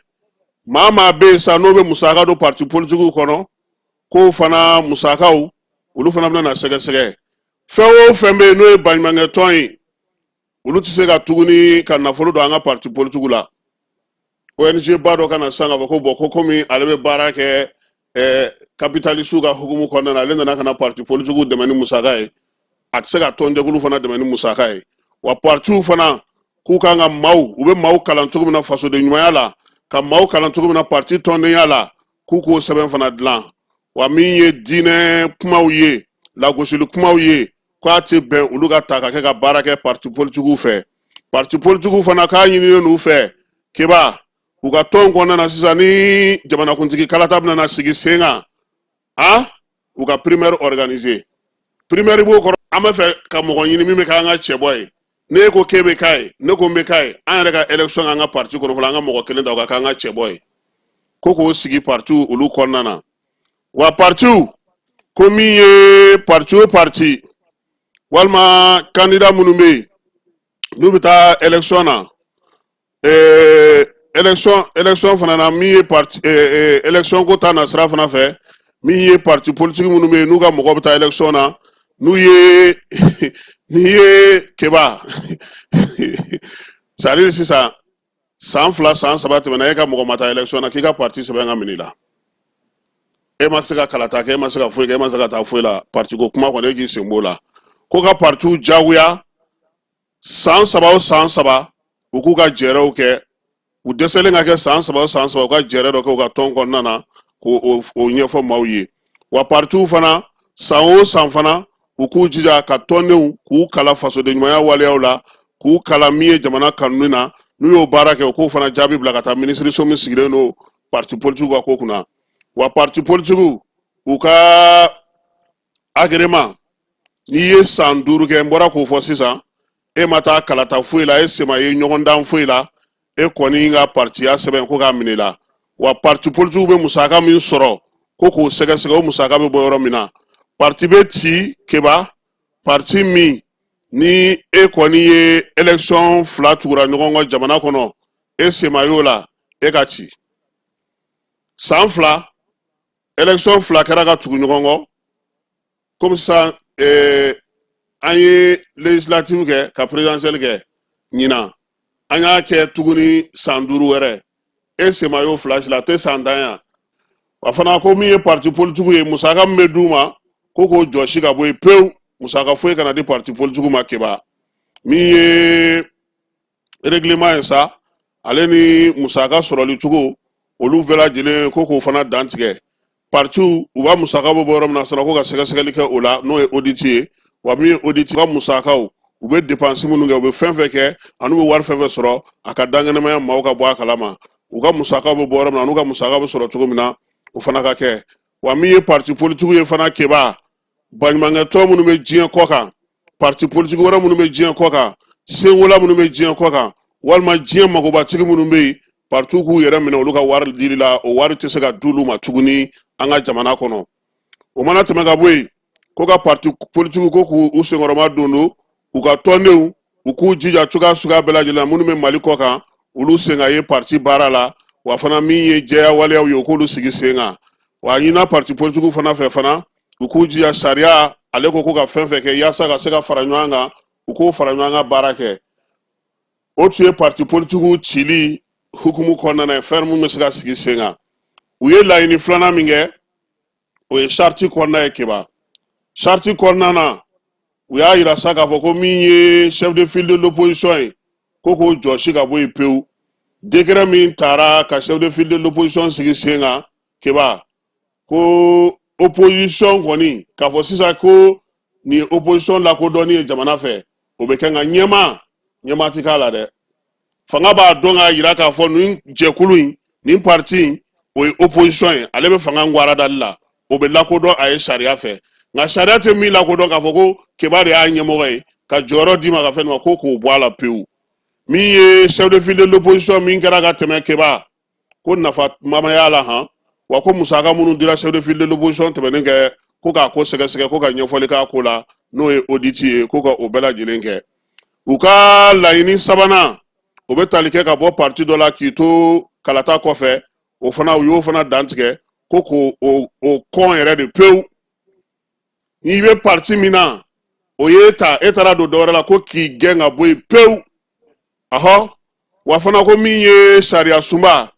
maa maa bɛ yen sa n'o bɛ musaka don parti politikiw kɔnɔ, k'o fana musakaw, olu fana bɛna na sɛgɛsɛgɛ. Fɛn o fɛn bɛ yen n'o ye baɲumankɛ tɔn ye, olu tɛ se ka tuguni ka nafolo don an ka parti politikiw la. ONG ba dɔ ka na sisan k'a fɔ ko bɔn, ko komi ale bɛ baara kɛ kapitalisiw ka hukumu kɔnɔna na, ale nana ka na parti politikiw dɛmɛ ni musaka ye, a tɛ se ka tɔnjɛkulu fana dɛmɛ ni musaka ye. Wa partiw fana k'u kan ka maaw, u bɛ maaw kalan cogo min na fasoden ɲumanya la, ka maaw kalan cogo min na parti tɔndenya la, k'u k'o sɛbɛn fana dilan. Wa min ye diinɛ kumaw ye, lagosili kumaw ye, k'a tɛ bɛn olu ka ta ka kɛ ka baara kɛ parti politikiw fɛ. Parti politikiw fana k'a ɲininen n'u fɛ, Keba, u ka tɔn kɔnɔna na sisan, ni jamanakuntigi kalata bɛna na sigi sen kan, a u ka primaire organiser. Primaire b'o kɔrɔ, an bɛ fɛ ka mɔgɔ ɲini min bɛ k'an ka cɛbɔ ye. Ne ko k'e bɛ k'a ye, ne ko n bɛ k'a ye, an yɛrɛ ka élection k'an ka parti kɔnɔ fɔlɔ, an ka mɔgɔ kelen ta o ka k'an ka cɛbɔ ye, ko k'o sigi partiw olu kɔnɔna na. Wa partiw ko min ye parti o parti walima candidat minnu bɛ yen n'u bɛ taa élection na, élection fana na, min ye parti élection ko ta na sira fana fɛ, min ye parti politique minnu bɛ yen n'u ka mɔgɔ bɛ taa élection na, n'u ye n'i ye, Keba, c'est à dire sisan san 2, san 3 tɛmɛna, e ka mɔgɔ ma taa élection na, k'i ka parti sɛbɛn ka minɛ i la, e ma se ka kalata kɛ, e ma se ka foyi kɛ, e ma se ka taa foyi la, parti ko kuma kɔni, e k'i sen b'o la. Ko ka partiw jagoya san 3 o san 3, u k'u ka jɛrɛw kɛ. U dɛsɛlen ka kɛ san 3 o san 3, u ka jɛrɛ dɔ kɛ u ka tɔn kɔnɔna na k'o o ɲɛfɔ maaw ye. Wa partiw fana, san o san fana, u k'u jija ka tɔndenw k'u kalan fasoden ɲumanya waleyaw la, k'u kalan min ye jamana kanuni na. N'u y'o baara kɛ, u k'o fana jaabi bila ka taa minisiriso min sigilen don parti politikiw ka ko kunna. Wa parti politikiw u ka agrément, n'i ye san 5 kɛ, n bɔra k'o fɔ sisan, e ma taa kalata foyi la, e sen ma ye ɲɔgɔndan foyi la, e kɔni ka partiya sɛbɛn, ko k'a minɛ i la. Wa parti politikiw bɛ musaka min sɔrɔ, ko k'o sɛgɛsɛgɛ, o musaka bɛ bɔ yɔrɔ min na. Parti bɛ ci, Keba, parti min ni e kɔni ye élection fila tugura ɲɔgɔn kɔ jamana kɔnɔ, e sen ma y'o la, e ka ci. San 2, élection fila kɛra ka tugu ɲɔgɔn kɔ, komi sisan an ye législative kɛ ka présidentielle kɛ ɲinan, an y'a kɛ tuguni san 5 wɛrɛ, e sen ma y'o fila si la, a tɛ san 10 yan. Wa fana ko min ye parti politique ye, musaka min bɛ d'u ma, ko k'o jɔsi ka bɔ yen pewu, musaka foyi kana di parti politique ma. Keba, min ye règlement ye sa, ale ni musaka sɔrɔli cogo, olu bɛɛ lajɛlen, ko k'o fana dantigɛ. Partiw u ka musaka bɛ bɔ yɔrɔ min na fana, ko ka sɛgɛsɛgɛli kɛ o la, n'o ye audit ye. Wa min ye audit ka musakaw, u bɛ dépense minnu kɛ, u bɛ fɛn fɛn kɛ, ani u bɛ wari fɛn fɛn sɔrɔ, a ka dankɛnɛmaya, maaw ka bɔ a kalama, u ka musakaw bɛ bɔ yɔrɔ min na, n'u ka musaka bɛ sɔrɔ cogo min na, o fana ka kɛ. Wa min ye parti politique ye fana, Keba, baɲumankɛ tɔn minnu bɛ diɲɛ kɔ kan, parti politique wɛrɛ minnu bɛ diɲɛ kɔ kan, senkola minnu bɛ diɲɛ kɔ kan, walima diɲɛ magobatigi minnu bɛ yen. Partiw k'u yɛrɛ minɛ olu ka wari dili la, o wari tɛ se ka d'olu ma tuguni an ka jamana kɔnɔ. O mana tɛmɛ ka bɔ yen, ko ka parti politikiw ko k'u senkɔrɔma don don u ka tɔndenw, u k'u jija cogoya suguya bɛɛ lajɛlen na, minnu bɛ Mali kɔ kan, olu sen ka ye parti baara la. Wa fana, min ye jɛya waleyaw ye, u k'olu sigi sen kan. Wa a ɲinina parti politikiw fana fɛ fana, u k'u jija sariya ale ko ko ka fɛn fɛn kɛ yaasa ka se ka fara ɲɔgɔn kan, u k'o fara ɲɔgɔn kan baara kɛ. O tun ye parti politikiw cili hukumu kɔnɔna na ye, fɛn minnu bɛ se ka sigi sen kan. U ye laɲini filanan min kɛ, o ye sariti kɔnɔna ye. Keba, sariti kɔnɔna na, u y'a yira sa k'a fɔ ko min ye chef de file de l'opposition ye, ko k'o jɔsi ka bɔ yen pewu. Décret min tara ka chef de file de l'opposition sigi sen kan, Keba, ko opposition kɔni k'a fɔ sisan ko nin ye opposition lakodɔnni ye jamana fɛ, o bɛ kɛ, nka ɲɛmaa ɲɛmaa ti k'a la dɛ. Fanga b'a dɔn k'a yira k'a fɔ nin jɛkulu in, nin parti in, o ye opposition ye, ale bɛ fanga ngwaradali la, o bɛ lakodɔn a ye sariya fɛ. Nka sariya tɛ min lakodɔn k'a fɔ ko Keba de y'a ɲɛmɔgɔ ye, ka jɔyɔrɔ d'i ma ka fɛn ma, ko k'o bɔ a la pewu. Min ye chef de file de l'opposition min kɛra ka tɛmɛ, Keba, ko nafa ma y'a la han. Wa ko musaka minnu dira chef de file de l'opposition tɛmɛnen kɛ, ko k'a ko sɛgɛsɛgɛ, ko ka ɲɛfɔli k'a ko la, n'o ye audit ye, ko ka o bɛɛ lajɛlen kɛ. U ka laɲini sabanan, o bɛ tali kɛ ka bɔ parti dɔ la k'i to kalata kɔfɛ. O fana, u y'o fana dantigɛ, ko k'o o kɔn yɛrɛ de pewu. N'i bɛ parti min na, o y'e ta, e taara don dɔwɛrɛ la, ko k'i gɛn ka bɔ yen pewu. Ahɔ, wa fana ko min ye sariya sunba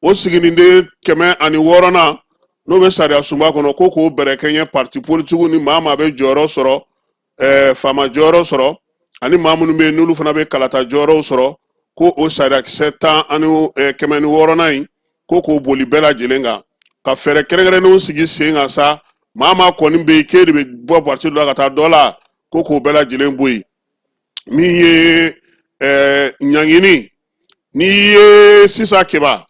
o siginiden 106nan, n'o bɛ sariya sunba kɔnɔ, ko k'o bɛrɛ kɛɲɛ parti politikiw ni maa maa bɛ jɔyɔrɔ sɔrɔ, faama jɔyɔrɔ sɔrɔ, ani maa minnu bɛ yen n'olu fana bɛ kalata jɔyɔrɔw sɔrɔ, ko o sariyakisɛ tan ani 106nan in, ko k'o boli bɛɛ lajɛlen kan, ka fɛɛrɛ kɛrɛnkɛrɛnnenw sigi sen kan sa. Maa maa kɔni bɛ yen k'e de bɛ bɔ parti dɔ la ka taa dɔ la, ko k'o bɛɛ lajɛlen bɔ yen. Min ye ɲangini, n'i ye sisan Keba,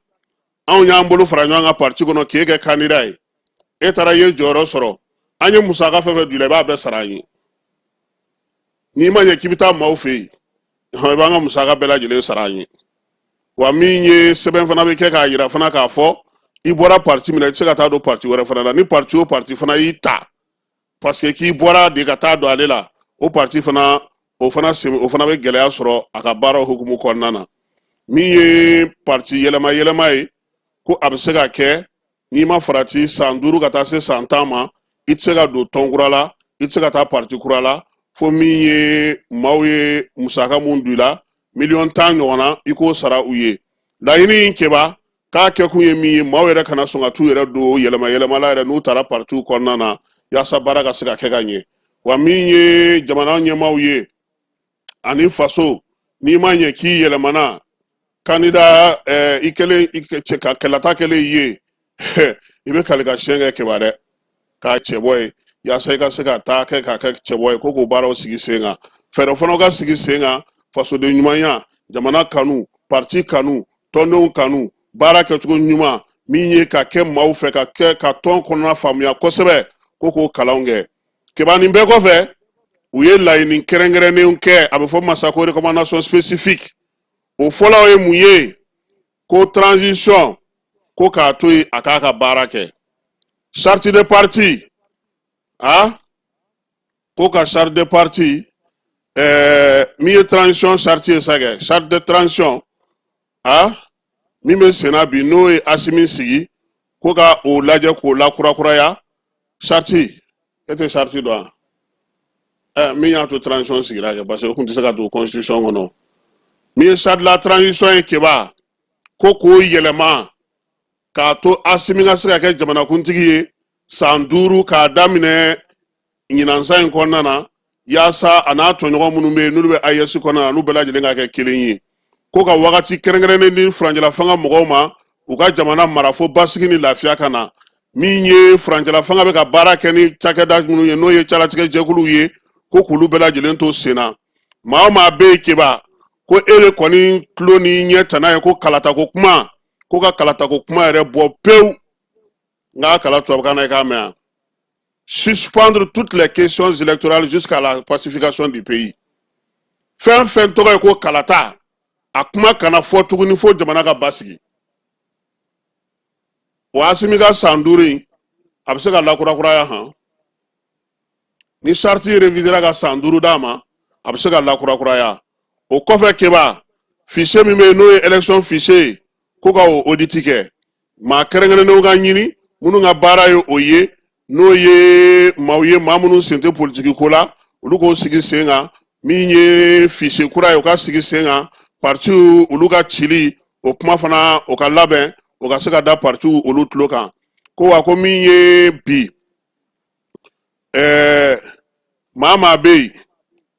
anw y'an bolo fara ɲɔgɔn kan parti kɔnɔ k'e kɛ kandida ye, e taara i ye jɔyɔrɔ sɔrɔ, an ye musaka fɛn fɛn don i la, i b'a bɛɛ sara an ye. N'i ma ɲɛ k'i bɛ taa maaw fɛ yen, i b'an ka musaka bɛɛ lajɛlen sara an ye. Wa min ye sɛbɛn fana bɛ kɛ k'a yira fana k'a fɔ i bɔra parti min na, i tɛ se ka taa don parti wɛrɛ fana la. Ni parti o parti fana y'i ta parce que k'i bɔra de ka taa don ale la, o parti fana, o fana sen, o fana bɛ gɛlɛya sɔrɔ a ka baara hukumu kɔnɔna na. Min ye parti yɛlɛma yɛlɛma ye, ko a bɛ se ka kɛ n'i ma farati san 5 ka taa se san 10 ma, i tɛ se ka don tɔn kura la, i tɛ se ka taa parti kura la, fo min ye maaw ye musaka mun don i la, miliyɔn 10 ɲɔgɔn na, i k'o sara u ye. Laɲini in, Keba, k'a kɛkun ye min ye, maaw yɛrɛ kana sɔn ka t'u yɛrɛ don yɛlɛma yɛlɛma la yɛrɛ n'u taara partiw kɔnɔna na, yaasa baara ka se ka kɛ ka ɲɛ. Wa min ye jamana ɲɛmaaw ye ani faso, n'i ma ɲɛ k'i yɛlɛmana kandida, i kɛlen ka kɛlata kɛlen ye, i bɛ kali ka siɲɛ kɛ, Keba dɛ, k'a cɛbɔ ye, yaasa i ka se ka taa kɛ k'a kɛ cɛbɔ ye, ko k'o baaraw sigi sen kan. Fɛɛrɛ fana ka sigi sen kan, fasoden ɲumanya, jamana kanu, parti kanu, tɔndenw kanu, baara kɛcogo ɲuman, min ye ka kɛ maaw fɛ, ka kɛ ka tɔn kɔnɔna faamuya kosɛbɛ, ko k'o kalanw kɛ. Keba, nin bɛɛ kɔfɛ, u ye laɲini kɛrɛnkɛrɛnnenw kɛ, a bɛ fɔ ma ko recommandation spécifique. O fɔlɔ ye mun ye? Ko transition, ko k'a to yen a k'a ka baara kɛ. Charte de parti, a ko ka charte de parti, min ye transition charte ye sa kɛ, charte de transition, a min bɛ senna bi, n'o ye Asimi sigi, ko ka o lajɛ k'o lakurakuraya. Charte, e tɛ charte dɔn wa? Min y'a to transition sigira kɛ, parce que o tun tɛ se ka don constitution kɔnɔ. Min ye charte de la transition ye, Keba, ko k'o yɛlɛma k'a to Asimi ka se ka kɛ jamanakuntigi ye san 5 k'a daminɛ ɲinansan in kɔnɔna na, yaasa a n'a tɔɲɔgɔn minnu bɛ yen n'olu bɛ AES kɔnɔna na, n'u bɛɛ lajɛlen ka kɛ kelen ye, ko ka wagati kɛrɛnkɛrɛnnen di furancɛla fanga mɔgɔw ma, u ka jamana mara fo basigi ni lafiya ka na. Min ye furancɛla fanga bɛ ka baara kɛ ni cakɛda minnu ye, n'o ye calatigɛ jɛkuluw ye, ko k'olu bɛɛ lajɛlen to sen na. Maa o maa bɛ yen, Keba, ko e de kɔni tulo ni ɲɛ tana ye ko kalatako kuma, ko ka kalatako kuma yɛrɛ bɔ pewu. N k'a kala tubabukan na, i k'a mɛn yan: suspendre toutes les questions électorales jusqu'à la pacification du pays. Fɛn fɛn tɔgɔ ye ko kalata. A kuma kana fɔ tuguni fo jamana ka basigi. O Asimi ka san 5 in, a bɛ se ka lakurakuraya han. Ni charte révisera ka san 5 d'a ma, a bɛ se ka lakurakuraya. O kɔfɛ, Keba, fichier min bɛ yen, n'o ye élection fichier ye, ko ka o audit kɛ, maa kɛrɛnkɛrɛnnenw ka ɲini minnu ka baara ye o ye, n'o ye maaw ye, maa minnu sen tɛ politiki ko la, olu k'o sigi sen kan. Min ye fichier kura ye, o ka sigi sen kan. Partiw olu ka cili, o kuma fana, o ka labɛn, o ka se ka da partiw olu tulo kan. Ko wa ko min ye bi, maa bɛ yen,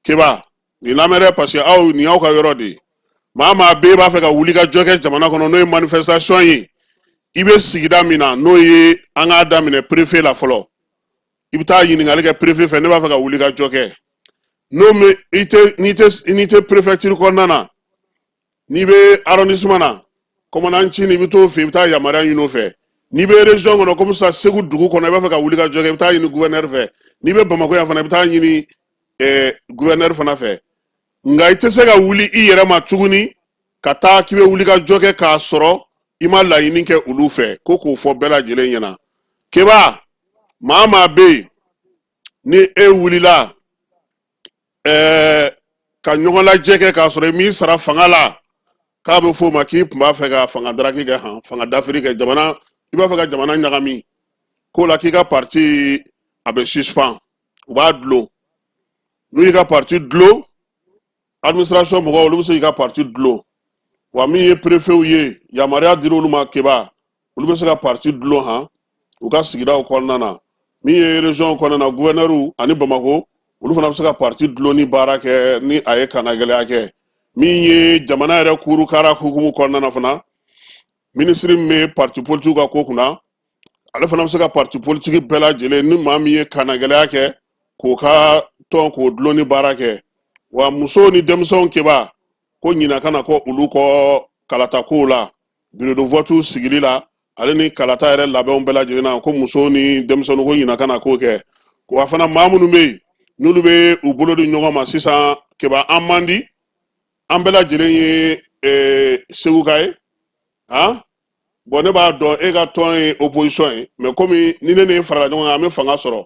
Keba, nin lamɛn dɛ, parce que aw nin y'aw ka yɔrɔ de ye. Maa bɛɛ b'a fɛ ka wuli ka jɔ kɛ jamana kɔnɔ, n'o ye manifestation ye, i bɛ sigida min na, n'o ye an k'a daminɛ préfet la fɔlɔ, i bɛ taa ɲininkali kɛ préfet fɛ: ne b'a fɛ ka wuli ka jɔ kɛ. N'o mɛ i tɛ, n'i tɛ préfecture kɔnɔna na, n'i bɛ arrondissement na, commandant ncinin, i bɛ t'o fɛ, i bɛ taa yamaruya ɲini o fɛ. N'i bɛ région kɔnɔ, comme ça Segu dugu kɔnɔ, i b'a fɛ ka wuli ka jɔ kɛ, i bɛ taa ɲini gouverneur fɛ. N'i bɛ Bamakɔ yan fana, i bɛ taa ɲini gouverneur fana fɛ. Nka i tɛ se ka wuli i yɛrɛ ma tuguni ka taa k'i bɛ wuli ka jɔ kɛ k'a sɔrɔ i ma laɲini kɛ olu fɛ. Ko k'o fɔ bɛɛ lajɛlen ɲɛna. Keba, maa bɛ yen ni e wulila ka ɲɔgɔn lajɛ kɛ k'a sɔrɔ i m'i sara fanga la, k'a bɛ f'o ma k'i tun b'a fɛ ka fanga daraki kɛ, han, fanga dafiri kɛ jamana, i b'a fɛ ka jamana ɲagami, k'o la k'i ka parti a bɛ suspend, u b'a dulon. N'u y'i ka parti dulon, administration mɔgɔw, olu bɛ se k'i ka parti dulon. Wa min ye préfetw ye, yamaruya dir'olu olu ma, Keba, olu bɛ se ka parti dulon han u ka sigidaw kɔnɔna na. Min ye région kɔnɔna na, gouverneur ani Bamakɔ, olu fana bɛ se ka parti dulonni baara kɛ ni a ye kannagɛlɛya kɛ. Min ye jamana yɛrɛ kurukara hukumu kɔnɔna na fana, minisiri min bɛ parti politique ka ko kunna, ale fana bɛ se ka parti politique bɛɛ lajɛlen, ni maa min ye kannagɛlɛya kɛ, k'o ka tɔn k'o dulonni baara kɛ. Wa musow ni denmisɛnw, Keba, ko ɲina kana kɔ olu kɔ kalata kow la, bureau de vote sigili la, ale ni kalata yɛrɛ labɛnw bɛɛ lajɛlen na, ko musow ni denmisɛnninw, ko ɲina kana k'o kɛ. Wa fana, maa minnu bɛ yen n'olu bɛ u bolo di ɲɔgɔn ma sisan, Keba, an man di, an bɛɛ lajɛlen ye Seguka ye han. Bon, ne b'a dɔn e ka tɔn ye opposition ye, mais komi ni ne ni farala ɲɔgɔn kan, an bɛ fanga sɔrɔ,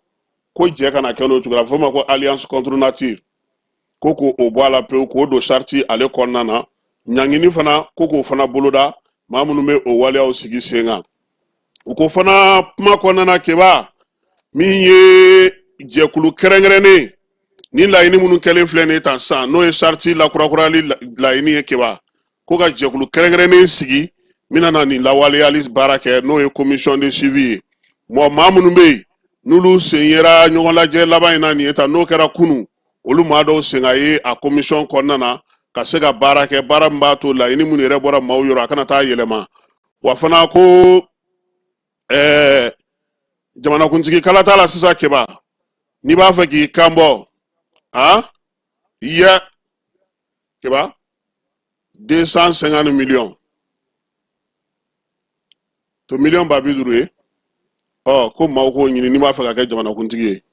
ko jɛ kana kɛ n'o cogo la. A bɛ fɔ o ma ko alliance contre nature, ko k'o bɔ a la pewu, k'o don charte ale kɔnɔna na. Ɲangini fana, ko k'o fana boloda maa minnu bɛ o waleyaw sigi sen kan. U ko fana kuma kɔnɔna na, Keba, min ye jɛkulu kɛrɛnkɛrɛnnen ni laɲini minnu kɛlen filɛ nin ye tan sisan, n'o ye charte lakurakurali laɲini ye, Keba, ko ka jɛkulu kɛrɛnkɛrɛnnen sigi min na nin lawaleyali baara kɛ, n'o ye commission de suivi ye. Mɔgɔ maa minnu bɛ yen n'olu sen yera ɲɔgɔn lajɛ laban in na nin ye tan, n'o kɛra kunun, olu maa dɔw sen ka ye a commission kɔnɔna na ka se ka baara kɛ, baara min b'a to laɲini minnu yɛrɛ bɔra maaw yɔrɔ, a kana taa yɛlɛma. Wa fana ko jamanakuntigi kalata la sisan, Keba, n'i b'a fɛ k'i kan bɔ a yɛ, Keba, 250 millions to miliyɔn 500 000 ye. Ɔ ko maaw k'o ɲini n'i b'a fɛ ka kɛ jamanakuntigi ye,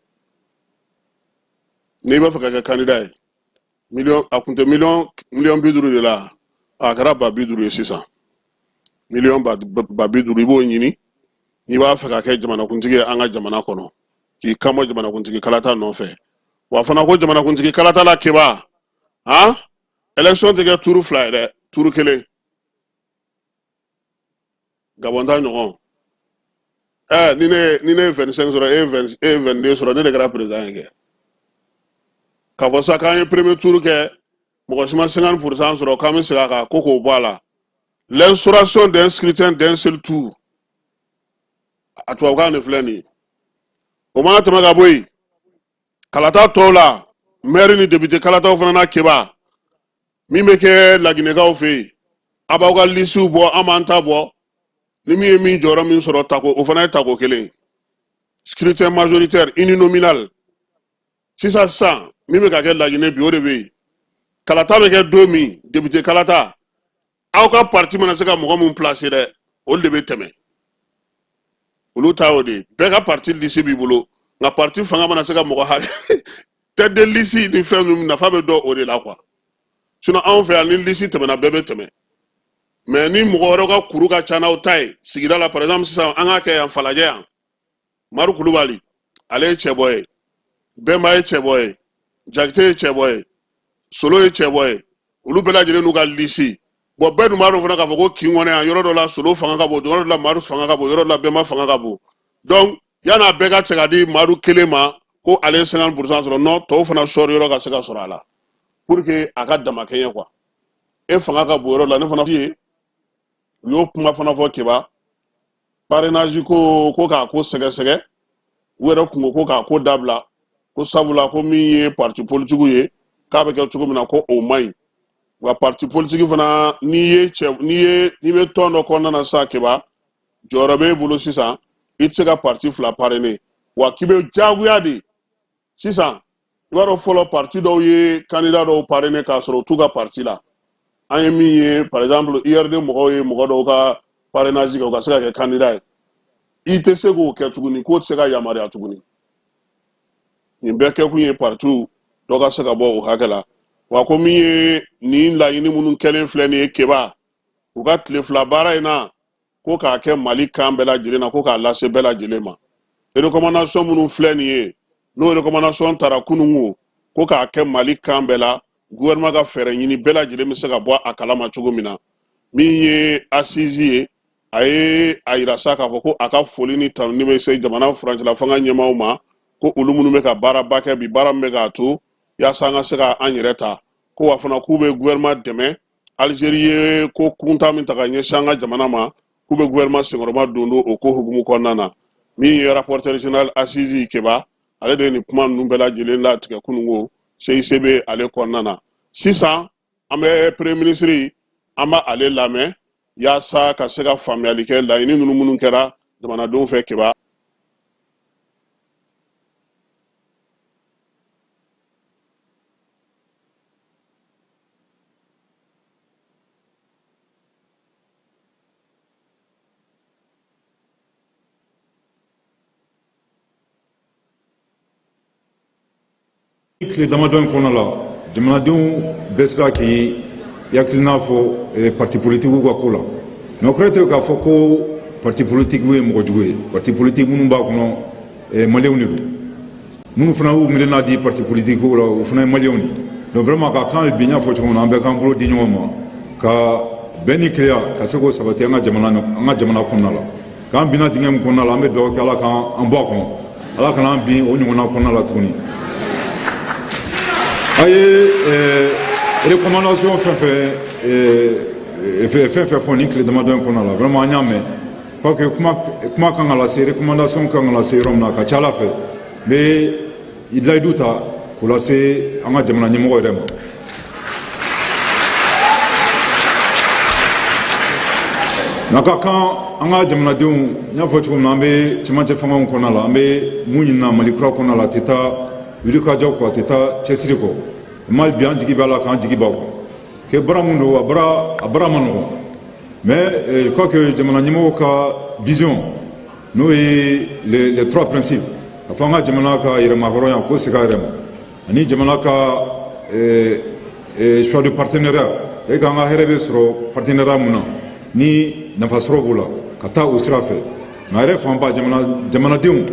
n'i b'a fɛ ka kɛ candidat ye. Miliyɔn, a kun tɛ miliyɔn 50 de la, a kɛra 500 000 ye sisan. Miliyɔn 500 000, i b'o ɲini n'i b'a fɛ ka kɛ jamanakuntigi ye an ka jamana kɔnɔ, k'i kanbɔ jamanakuntigi kalata nɔfɛ. Wa fana ko jamanakuntigi kalata la, Keba, han, élection tɛ kɛ tour fila ye dɛ, tour kelen. Gabɔn ta ɲɔgɔn. Ni ne ye 25 sɔrɔ, e ye 20, e ye 22 sɔrɔ, ne de kɛra président ye. Kɛ k'a fɔ sa k'an ye premier tour kɛ, mɔgɔ si ma 50% sɔrɔ, k'an bɛ segin a kan, ko k'o bɔ a la. L'instauration d'un scrutin d'un seul tour, a tubabukan de filɛ nin ye. O mana tɛmɛ ka bɔ yen, kalata tɔw la, maire ni député kalataw fana na, Keba, min bɛ kɛ Laginɛkaw fɛ yen, a b'aw ka lisiw bɔ, an b'an ta bɔ, ni min ye min jɔyɔrɔ min sɔrɔ tako, o fana ye tako kelen. Scrutin majoritaire uninominal sisan sisan, min bɛ ka kɛ Laginɛ bi, o de bɛ yen. Kalata bɛ kɛ don min, député kalata, aw ka parti mana se ka mɔgɔ min placer dɛ, olu de bɛ tɛmɛ, olu ta y'o de ye. Bɛɛ ka parti liste b'i bolo, nka parti fanga mana se ka mɔgɔ hakɛ, tête de liste ni fɛn ninnu, nafa bɛ dɔn o de la quoi. Sinon anw fɛ yan, ni lisi tɛmɛna, bɛɛ bɛ tɛmɛ. Mais ni mɔgɔ wɛrɛw ka kuru ka ca n'aw ta ye sigida la, par exemple sisan an k'a kɛ yan Falajɛ yan, Madu Kulubali ale ye cɛbɔ ye, Bɛnba ye cɛbɔ ye, Jakite ye cɛbɔ ye, Solo ye cɛbɔ ye, olu bɛɛ lajɛlen n'u ka lisi. Bon, bɛɛ dun b'a dɔn fana k'a fɔ ko kin kɔnɔ yan, yɔrɔ dɔ la Solo fanga ka bon, yɔrɔ dɔ la Madu fanga ka bon, yɔrɔ dɔ la Bɛnba fanga ka bon. Donc yan'a bɛɛ ka cɛ ka di Madu kelen ma ko ale ye 50% sɔrɔ, non, tɔw fana sɔrɔ yɔrɔ ka se ka sɔrɔ a la pour que a ka damakɛɲɛ quoi. E fanga ka bon yɔrɔ la, ne fana ye u y'o kuma fana fɔ. Keba, parrainage ko, ko k'a ko sɛgɛsɛgɛ, u yɛrɛ kun ko ko k'a ko dabila, ko sabula ko min ye parti politique ye, k'a bɛ kɛ cogo min na, ko o man ɲi. Nka parti politique fana, n'i ye cɛ, n'i ye, n'i bɛ tɔn dɔ kɔnɔna na sisan, Keba, jɔyɔrɔ b'e bolo sisan, i tɛ se ka parti fila parrainer wa, k'i bɛ diyagoya de. Sisan i b'a dɔn, fɔlɔ parti dɔw ye candidat dɔw parrainer k'a sɔrɔ u t'u ka parti la. An ye min ye, par exemple URD mɔgɔw ye mɔgɔ dɔw ka parrainage kɛ, u ka se ka kɛ candidat ye. I tɛ se k'o kɛ tuguni, k'o tɛ se ka yamaruya tuguni. Nin bɛɛ kɛkun ye partiw dɔ ka se ka bɔ o hakɛ la wa. Ko min ye nin laɲini minnu kɛlen filɛ nin ye, Keba, u ka tile fila baara in na, ko k'a kɛ Mali kan bɛɛ lajɛlen na, ko k'a lase bɛɛ lajɛlen ma. Recommandation minnu filɛ nin ye, n'o recommandation tara kununko, ko k'a kɛ Mali kan bɛɛ la, gouvernement ka fɛɛrɛ ɲini bɛɛ lajɛlen bɛ se ka bɔ a kalama cogo min na. Min ye assise ye, a ye a yira sa k'a fɔ ko a ka foli ni tanuni bɛ se jamana furancɛla fanga ɲɛmaaw ma, ko olu minnu bɛ ka baaraba kɛ bi, baara min bɛ k'a to yaasa an ka se ka an yɛrɛ ta, ko wa fana k'u bɛ gouvernement dɛmɛ. Algérie ye ko kunta min ta ka ɲɛsin an ka jamana ma, k'u bɛ gouvernement senkɔrɔma don don o ko hukumu kɔnɔna na. Min ye rapporteur général assise, Keba, ale de ye nin kuma ninnu bɛɛ lajɛlen latigɛ kununko CICB ale kɔnɔna na. Sisan an bɛ premier ministre, an b'a ale lamɛn yaasa ka se ka faamuyali kɛ laɲini ninnu minnu kɛra jamanadenw fɛ, Keba. Tile damadɔ in kɔnɔ la, jamanadenw bɛɛ sera k'i hakilina fɔ parti politikiw ka ko la. Mais o kɔrɔ tɛ k'a fɔ ko parti politikiw ye mɔgɔ jugu ye. Parti politique minnu b'a kɔnɔ, maliyɛnw de don. Minnu fana y'u miirina di parti politique ko la, o fana ye maliyɛnw de. Donc vraiment, ka kan bi, n y'a fɔ cogo min na, an bɛɛ k'an bolo di ɲɔgɔn ma ka bɛn ni kelenya ka se k'o sabati an ka jamana, an ka jamana kɔnɔna la. K'an binna dingɛ min kɔnɔna la, an bɛ dugawu kɛ Ala k'an bɔ a kɔnɔ, Ala kana an bin o ɲɔgɔnna kɔnɔna la tuguni. A ye recommandation fɛn fɛn fɛn fɛn fɔ nin tile damadɔ in kɔnɔna la, vraiment an y'a mɛn. Quoi que kuma kuma kan ka lase, recommandation kan ka lase yɔrɔ min na, a ka ca Ala fɛ, n bɛ layidu ta k'o lase an ka jamana ɲɛmɔgɔ yɛrɛ ma. Nka ka kan an ka jamanadenw, n y'a fɔ cogo min na, an bɛ cɛmancɛ fangaw kɔnɔna la, an bɛ mun ɲinina Mali kura kɔnɔna la, a tɛ taa wulikajɔ kɔ, a tɛ taa cɛsiri kɔ. Mali bi, an jigi b'a la, k'an jigi b'aw kan ke baara mun don, a baara ma nɔgɔn. Mais je crois que jamana ɲɛmɔgɔw ka vision, n'o ye les trois principes, a fɔ an ka jamana ka yɛrɛma hɔrɔnya ko segin a yɛrɛ ma, ani jamana ka choix de partenariat e k'an ka hɛrɛ bɛ sɔrɔ partenariat mun na ni nafa sɔrɔ b'o la, ka taa o sira fɛ. Nka yɛrɛ fanba, jamana jamanadenw,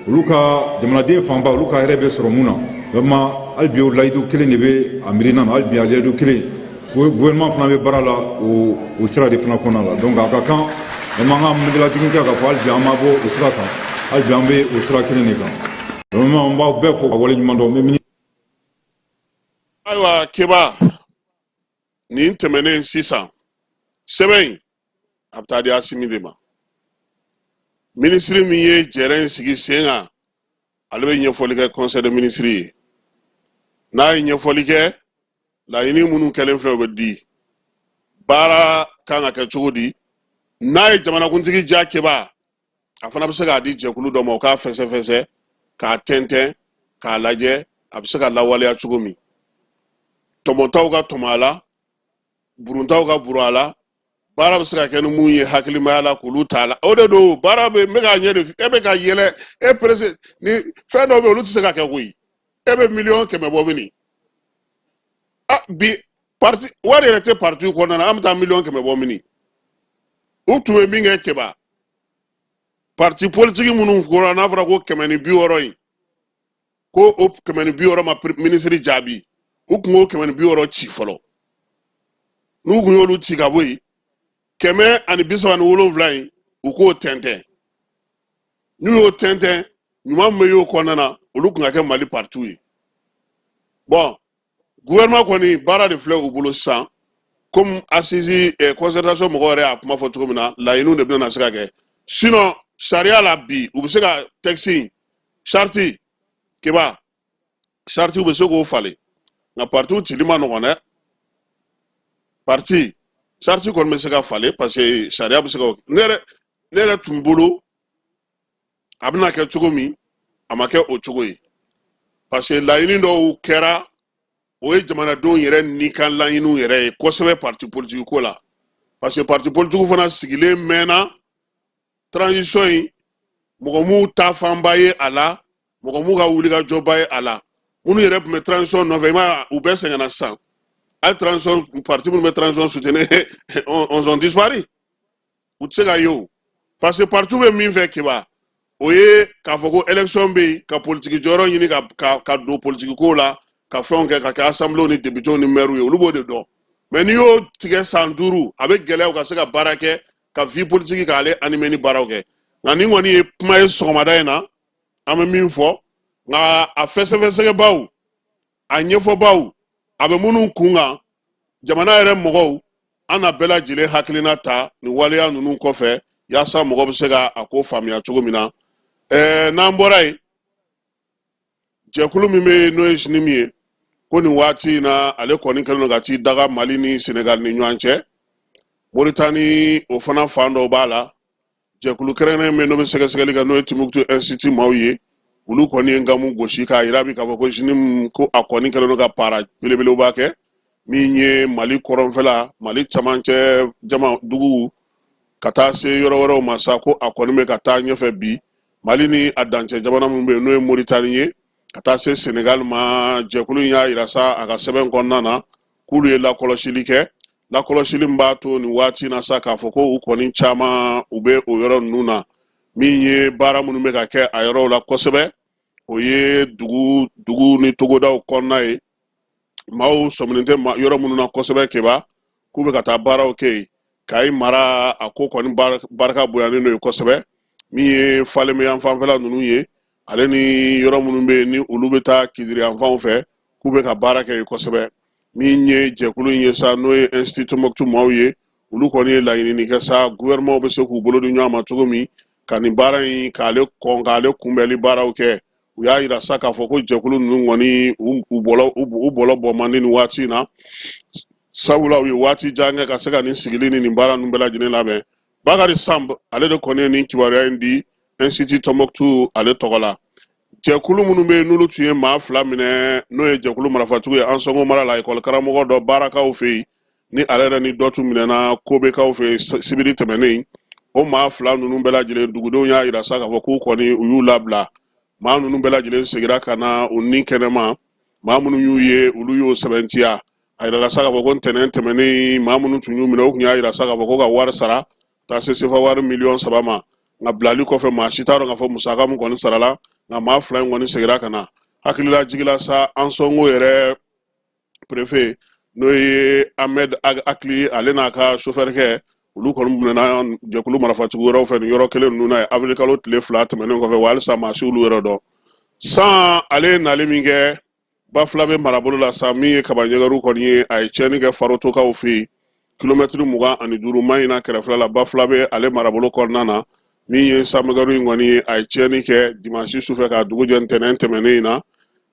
olu ka jamanaden fanba, olu ka hɛrɛ bɛ sɔrɔ mun na, vraiment hali bi o layidu kelen de bɛ a miirina na. Hali bi a layidu kelen, gouvernement fana bɛ baara la o sira de fana kɔnɔna la. Donc a ka kan vraiment an ka miirilajigin kɛ k'a fɔ hali bi an ma bɔ o sira kan, hali bi an bɛ o sira kelen de kan. Vraiment, an b'aw bɛɛ fo ka waleɲuman dɔn. N bɛ mini Ayiwa Keba, nin tɛmɛnen sisan, sɛbɛn in a bɛ taa di Asimi de ma. Minisiri min ye jɛrɛ in sigi sen kan, ale bɛ ɲɛfɔli kɛ conseil de ministre ye. N'a ye ɲɛfɔli kɛ, laɲini minnu kɛlen filɛ, o bɛ di, baara kan ka kɛ cogo di. N'a ye jamanakuntigi ja, Keba, a fana bɛ se k'a di jɛkulu dɔ ma, o k'a fɛsɛfɛsɛ, k'a tɛntɛn, k'a lajɛ a bɛ se ka lawaleya cogo min. Tɔmɔtaw ka tɔmɔ a la, buruntaw ka burun a la, baara bɛ se ka kɛ ni mun ye hakilimaya la, k'olu t'a la, o de don. Baara bɛ n bɛ k'a ɲɛ de, e bɛ ka yɛlɛ, e perese ni fɛn dɔw bɛ yen, olu tɛ se ka kɛ koyi. E bɛ 100 000 bɔ min a bi Parti wari yɛrɛ tɛ parti kɔnɔna na, an bɛ taa 100 000 000 bɔ mini? U tun bɛ min kɛ, Keba, parti politique minnu kɔrɔ, n'a fɔra ko 160 in, ko o 160 ma minisiri jaabi, u tun k'o 160 ci fɔlɔ. N'u tun y'olu ci ka bɔ yen, 137 in, u k'o tɛntɛn. N'u y'o tɛntɛn, ɲuman min bɛ y'o kɔnɔna na, olu tun ka kɛ Mali partiw ye. Bon, gouvernement kɔni, baara de filɛ u bolo sisan. Comme assise concertation mɔgɔw yɛrɛ y'a kuma fɔ cogo min na, laɲiniw de bɛna se ka kɛ. Sinon sariya la bi, u bɛ se ka texte in, charte, Keba, charte, u bɛ se k'o falen, nka partiw cili ma nɔgɔn dɛ. Parti charte kɔni bɛ se ka falen, parce que sariya bɛ se ka. Ne yɛrɛ tun bolo a bɛna kɛ cogo min, a ma kɛ o cogo ye, parce que laɲini dɔw kɛra, o ye jamanadenw yɛrɛ ni ka laɲiniw yɛrɛ ye kosɛbɛ parti politique ko la, parce que parti politique fana sigilen mɛnna transition in, mɔgɔ m'u ta fanba ye a la, mɔgɔ m'u ka wulikajɔba ye a la. Minnu yɛrɛ tun bɛ transition nɔfɛ, i m'a ye, u bɛɛ sɛgɛnna sisan. Hali transition parti minnu bɛ transition soutenir, on ont disparu, u tɛ se ka ye o, parce que parti bɛ min fɛ, Keba, o ye k'a fɔ ko élection bɛ yen, ka politiki jɔyɔrɔ ɲini, ka don politiki ko la, ka fɛnw kɛ, ka kɛ assemblée ni députés ni maires ye, olu b'o de dɔn. Mais n'i y'o tigɛ san 5, a bɛ gɛlɛya u ka se ka baara kɛ, ka vie politique k'ale animer ni baaraw kɛ. Nka nin kɔni ye kuma ye sɔgɔmada in na, an bɛ min fɔ, nka a fɛsɛfɛsɛgɛbaw, a ɲɛfɔbaw, a bɛ minnu kun kan, jamana yɛrɛ mɔgɔw, an na bɛɛ lajɛlen hakilina ta nin waleya ninnu kɔfɛ, yaasa mɔgɔ bɛ se ka a ko faamuya cogo min na. N'an bɔra yen, jɛkulu min bɛ yen, n'o ye JNIM ye, ko nin waati in na, ale kɔni kɛlen don ka t'i daga Mali ni Senegali ni ɲɔgɔn cɛ, Moritani, o fana fan dɔw b'a la. Jɛkulu kɛrɛnkɛrɛn min n'o bɛ sɛgɛsɛgɛli kɛ, n'o ye Timbuktu Institut maaw ye, olu kɔni ye nkamu gosi k'a yira bi k'a fɔ ko JNIM, ko a kɔni kɛlen don ka para belebeleba kɛ min ye Mali kɔrɔnfɛla, Mali camancɛ jama dugu, ka taa se yɔrɔ wɛrɛw ma sa, ko a kɔni bɛ ka taa ɲɛfɛ bi Mali ni a dancɛ jamana minnu bɛ yen, n'o ye Moritani ye, ka taa se Senegali ma. Jɛkulu in y'a yira sa a ka sɛbɛn kɔnɔna na k'olu ye lakɔlɔsili kɛ, lakɔlɔsili min b'a to nin waati na sa k'a fɔ ko u kɔni caman u bɛ o yɔrɔ ninnu na. Min ye baara minnu bɛ ka kɛ a yɔrɔw la kosɛbɛ, o ye dugu dugu ni togodaw kɔnɔna ye, maaw sɔminen tɛ yɔrɔ minnu na kosɛbɛ, Keba, k'u bɛ ka taa baaraw kɛ yen. Kayi mara, a ko kɔni barika bonyanen don yen kosɛbɛ. Min ye Falémé yan fanfɛla ninnu ye, ale ni yɔrɔ minnu bɛ yen ni olu bɛ taa Kidiri yan fanw fɛ, k'u bɛ ka baara kɛ yen kosɛbɛ. Min ye jɛkulu in ye sa, n'o ye Institut Tombouctou maaw ye, olu kɔni ye laɲinini kɛ sa, gouvernement bɛ se k'u bolo di ɲɔgɔn ma cogo min ka nin baara in k'ale kɔn, k'ale kunbɛnli baaraw kɛ. U y'a yira sa k'a fɔ ko jɛkulu ninnu kɔni, u bɔlɔ u bɔlɔ bɔ man di nin waati in na, sabula u ye waati jan kɛ ka se ka nin sigili ni nin baara ninnu bɛɛ lajɛlen labɛn. Bakari Samb, ale de kɔni ye nin kibaruya in di Institut Tombouctou ale tɔgɔ la. Jɛkulu minnu bɛ yen, n'olu tun ye maa fila minɛ, n'o ye jɛkulu marafatigiw ye Ansɔngo mara la, ekɔli karamɔgɔ dɔ Baarakaw fɛ yen, ni ale yɛrɛ ni dɔ tun minɛna Kobekaw fɛ yen sibiri tɛmɛnen, o maa fila ninnu bɛɛ lajɛlen, dugudenw y'a yira sa k'a fɔ k'u kɔni u y'u labila. Maa ninnu bɛɛ lajɛlen segira ka na u ni kɛnɛma. Maa minnu y'u ye, olu y'o sɛbɛntiya. A yirala sa k'a fɔ ko ntɛnɛn tɛmɛnen, maa minnu tun y'u minɛ, u tun y'a yira sa k'a fɔ ko ka wari sara taa se sefa wari 3 miliyɔn ma. Nka bilali kɔfɛ, maa si t'a dɔn k'a fɔ musaka min kɔni sarala. Nka maa fila in kɔni segira ka na. Hakilila jigila sa, Ansɔngo yɛrɛ préfet, n'o ye Ahmed Akili, ale n'a ka sofɛrikɛ, olu kɔni minɛna jɛkulu marifatigi wɛrɛw fɛ nin yɔrɔ kelen ninnu na ye avril kalo tile 2 tɛmɛnen kɔfɛ. Wa halisa maa si olu yɛrɛ dɔn. San ale ye nali min kɛ Bafulabe marabolo la sa, min ye kaba ɲɛgɛriw kɔni ye, a ye tiɲɛni kɛ Farotokaw fɛ yen, kilomɛtiri 25 Mahina kɛrɛfɛla la, Bafulabe ale marabolo kɔnɔna na. Min ye sanmɛgɛru in kɔni ye, a ye tiɲɛni kɛ dimansi sufɛ k'a dugu jɛ ntɛnɛn tɛmɛnen in na.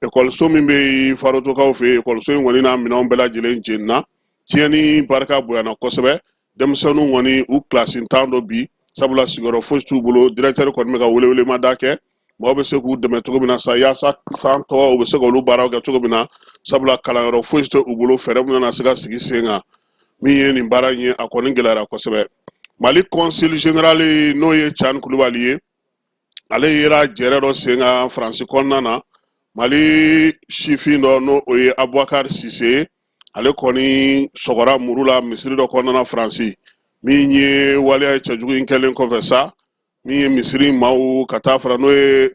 Ekɔliso min bɛ yen Farotokaw fɛ yen, ekɔliso in kɔni n'a minɛnw bɛɛ lajɛlen jenina. Tiɲɛni barika bonyana kosɛbɛ. Denmisɛnninw kɔni, u kilasi tan don bi, sabula sigiyɔrɔ fosi t'u bolo. Directeur kɔni bɛ ka welewelemada kɛ, maaw bɛ se k'u dɛmɛ cogo min na sa, yaasa san tɔ u bɛ se k'olu baaraw kɛ cogo min na, sabula kalanyɔrɔ fosi tɛ u bolo. Fɛɛrɛ min nana se ka sigi sen kan, min ye nin baara in ye, a kɔni gɛlɛyara kosɛbɛ. Mali consul général, n'o ye Cani Kulubali ye, ale yera jɛrɛ dɔ sen kan Faransi kɔnɔna na. Mali sifin dɔ, n'o o ye Abubakar Sise ye, Ale kɔni sɔgɔra muru la misiri dɔ kɔnɔna na Faransi. Min ye waleya ye cɛjugu in kɛlen kɔfɛ sa, min ye misiri maaw ka taa fara n'o ye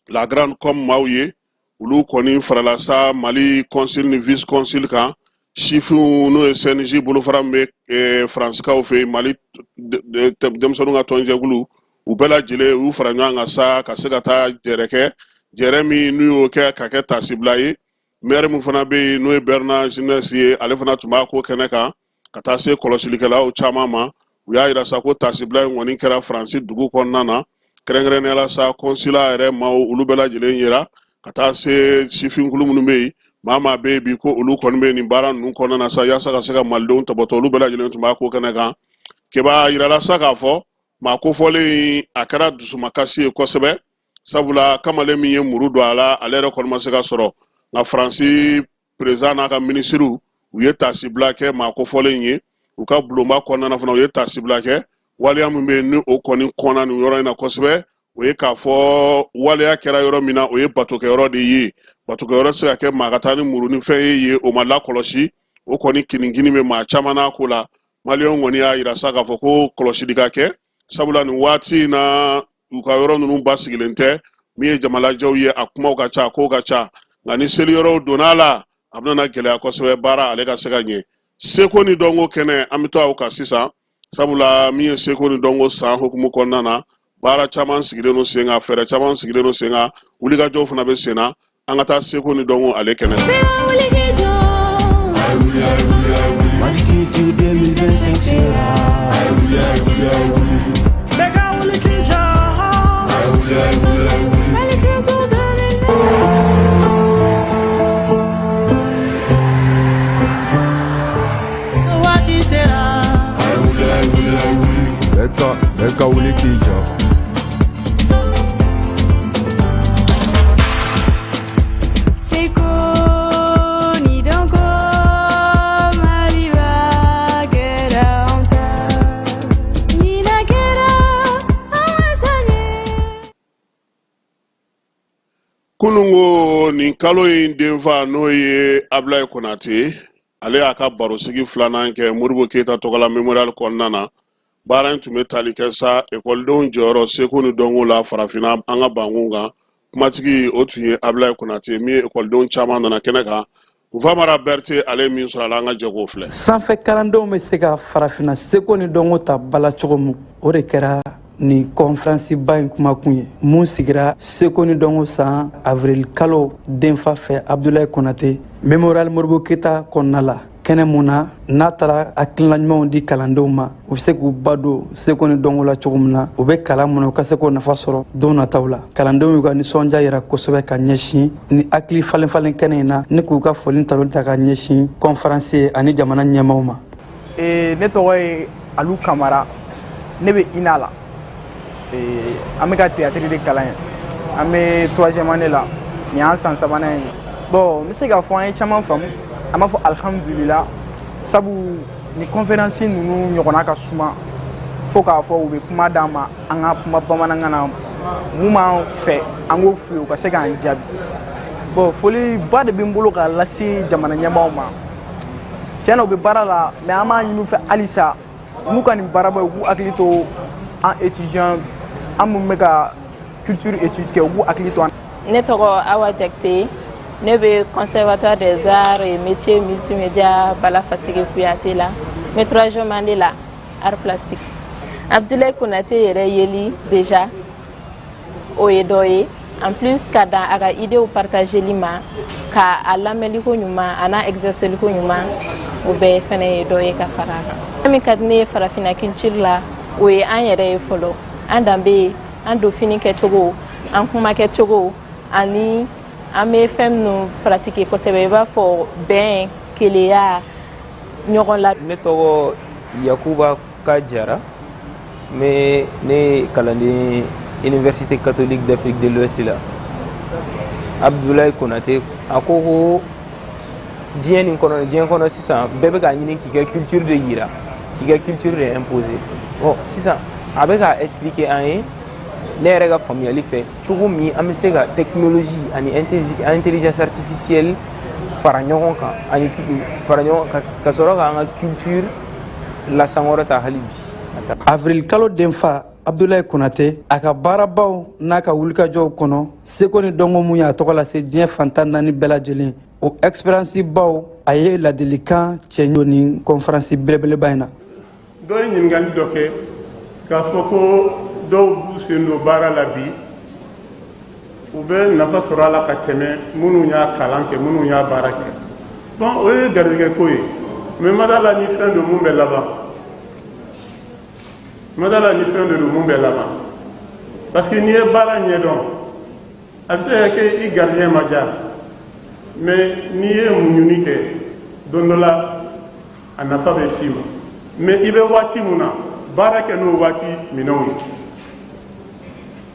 la grande com maaw ye, olu kɔni farala sa Mali consul ni vice consul kan, sifinw n'o ye CNJ bolofara min bɛ Faransikaw fɛ yen, Mali denmisɛnninw ka tɔnjɛkulu, u bɛɛ lajɛlen u y'u fara ɲɔgɔn kan sa ka se ka taa jɛrɛ kɛ, jɛrɛ min n'u y'o kɛ ka kɛ taasibila ye. Maire min fana bɛ yen n'o ye Bernard Ginès ye, ale fana tun b'a ko kɛnɛ kan ka taa se kɔlɔsilikɛlaw caman ma. U y'a yira sa ko taasibila in kɔni kɛra Faransi dugu kɔnɔna na, kɛrɛnkɛrɛnnenya la sa consulat yɛrɛ maaw, olu bɛɛ lajɛlen yera ka taa se sifinkulu minnu bɛ yen, maa maa bɛ yen bi ko olu kɔni bɛ nin baara ninnu kɔnɔna na sa yaasa ka se ka malidenw tɔbɔtɔ, olu bɛɛ lajɛlen tun b'a ko kɛnɛ kan. Keba yirala sa k'a fɔ maa kofɔlen in, a kɛra dusumakasi ye kosɛbɛ, sabula kamalen min ye muru don a la, ale yɛrɛ kɔni ma se ka sɔrɔ. Nka Faransi président n'a ka minisiriw, u ye taasibila kɛ maa kofɔlen ye. U ka bulonba kɔnɔna na fana, u ye taasibila kɛ. Waleya min bɛ yen ni o kɔni kɔnna nin yɔrɔ in na kosɛbɛ, o ye k'a fɔ waleya kɛra yɔrɔ min na, o ye batokɛyɔrɔ de ye. Batokɛyɔrɔ tɛ se ka kɛ maa ka taa ni muru ni fɛn ye yen, o ma lakɔlɔsi. O kɔni kinikini bɛ maa caman n'a ko la. Maliyɛnw kɔni y'a yira sa k'a fɔ ko kɔlɔsili ka kɛ, sabula nin waati in na u ka yɔrɔ ninnu basigilen tɛ. Min ye jamalajɛw ye, a kumaw ka ca, a kow ka ca, nka ni seli yɔrɔw donna a la, a bɛna na gɛlɛya kosɛbɛ baara ale ka se ka ɲɛ. Seko ni dɔnko kɛnɛ, an bɛ to aw kan sisan, sabula min ye seko ni dɔnko san hukumu kɔnɔna na, baara caman sigilen don sen kan, fɛɛrɛ caman sigilen don sen kan, wulikajɔw fana bɛ sen na. An ka taa seko ni dɔnko ale kɛnɛ. Mali Culture 2025 sera. Bɛɛ ka wuli k'i jɔ. Mali Culture 2025 waati sera. Bɛɛ ka wuli k'i jɔ. Seko ni dɔnko Maliba kɛra anw ta. Ɲinan kɛra an ka san ye. Kunungo nin kalo in denfa, n'o ye Abulayi Konate, ale y'a ka barosigi filanan kɛ Modibo Keyita tɔgɔla memorial kɔnɔna na. Baara in tun bɛ tali kɛ sa ekɔlidenw jɔyɔrɔ seko ni dɔnko la farafinna an ka bankun kan. Kumatigi o tun ye Abulayi Konate min ye, ekɔlidenw caman nana kɛnɛ kan. Nfamara Berete, ale ye min sɔrɔ a la, an ka jɛ k'o filɛ. Sanfɛ kalandenw bɛ se ka farafinna seko ni dɔnko ta ba la cogo min, o de kɛra nin kɔnferansiba in kumakun ye, mun sigira seko ni dɔnko san avril kalo denfa fɛ Abdulayi Konate memorial Modibo Keyita kɔnɔna la, kɛnɛ mun na n'a taara hakilina ɲumanw di kalandenw ma, u bɛ se k'u ba don seko ni dɔnko la cogo min na, u bɛ kalan mun na, u ka se k'o nafa sɔrɔ don nataw la. Kalandenw y'u ka nisɔndiya yira kosɛbɛ ka ɲɛsin ni hakili falen falen kɛnɛ in na, ni k'u ka foli tanu ta ka ɲɛsin kɔnferansi ani jamana ɲɛmaaw ma. Ne tɔgɔ ye Alu Kamara, ne bɛ INA la. An bɛ ka théâtre de kalan yen, an bɛ troisième année la, nin y'an san sabanan ye. Bon, n bɛ se k'a fɔ an ye caman faamu, an b'a fɔ alihamudulila, sabu ni conférence ninnu ɲɔgɔnna ka suma fo k'a fɔ u bɛ kuma d'an ma, an ka kuma bamanankan na, mun b'an fɛ an k'o f'u ye, u ka se k'an jaabi. Bon, foliba de bɛ n bolo k'a lase jamana ɲɛmaaw ma. Tiɲɛ na, u bɛ baara la, mais an b'a ɲini u fɛ halisa n'u ka nin baaraba ye, u k'u hakili to an étudiant, an minnu bɛ ka culture étude kɛ, u k'u hakili to an. Ne tɔgɔ Awa Jakite, ne bɛ Conservatoire des arts et métiers multimédia Bala Faseke Kuyate la. N bɛ troisième année la, art plastique. Abdoulaye Konate yɛrɛ yeli déjà, o ye dɔ ye. En plus, ka dan a ka idéew partageli ma, ka a lamɛnliko ɲuman a n'a exerceliko ɲuman, o bɛɛ fɛnɛ ye dɔ ye ka fara a kan. Fɛn min ka di ne ye farafinna culture la, o ye an yɛrɛ ye fɔlɔ, an danbe ye, an donfini kɛcogo, an kuma kɛcogo, ani an bɛ fɛn minnu pratiquer kosɛbɛ, i b'a fɔ bɛn, keleya, ɲɔgɔn la. Ne tɔgɔ Yakuba Ka Jara, mais ne ye kalanden Université catholique d'Afrique de l'Ouest la. Abdoulaye Konate a ko ko diɲɛ nin kɔnɔ, diɲɛ kɔnɔ sisan, bɛɛ bɛ k'a ɲini k'i ka culture de yira, k'i ka culture de imposer. Bon, sisan a bɛ k'a expliquer an ye, ne yɛrɛ ka faamuyali fɛ, cogo min an bɛ se ka technologie ani intelligence artificielle fara ɲɔgɔn kan ani fara ɲɔgɔn kan ka sɔrɔ k'an ka culture lasankɔrɔta hali bi. Avril kalo denfa Abdoulaye Konate a ka baarabaw n'a ka wulikajɔw kɔnɔ, seko ni dɔnko mun y'a tɔgɔ lase diɲɛ fan 14 bɛɛ lajɛlen, o expérience baw, a ye ladilikan cɛ ni conférence belebeleba in na. Dɔ ye ɲininkali dɔ kɛ k'a fɔ ko dɔw b'u sen don baara la bi, u bɛ nafa sɔrɔ a la ka tɛmɛ minnu y'a kalan kɛ, minnu y'a baara kɛ. Bon, o ye garijɛgɛ ko ye, mais ma da la ni fɛn don mun bɛ laban, ma da la ni fɛn dɔ don mun bɛ laban, parce que n'i ye baara ɲɛdɔn, a bɛ se ka kɛ i garijɛgɛ ma diya, mais n'i ye muɲuni kɛ, don dɔ la a nafa bɛ s'i ma. Mais i bɛ waati mun na, baara kɛ n'o waati minɛnw ye,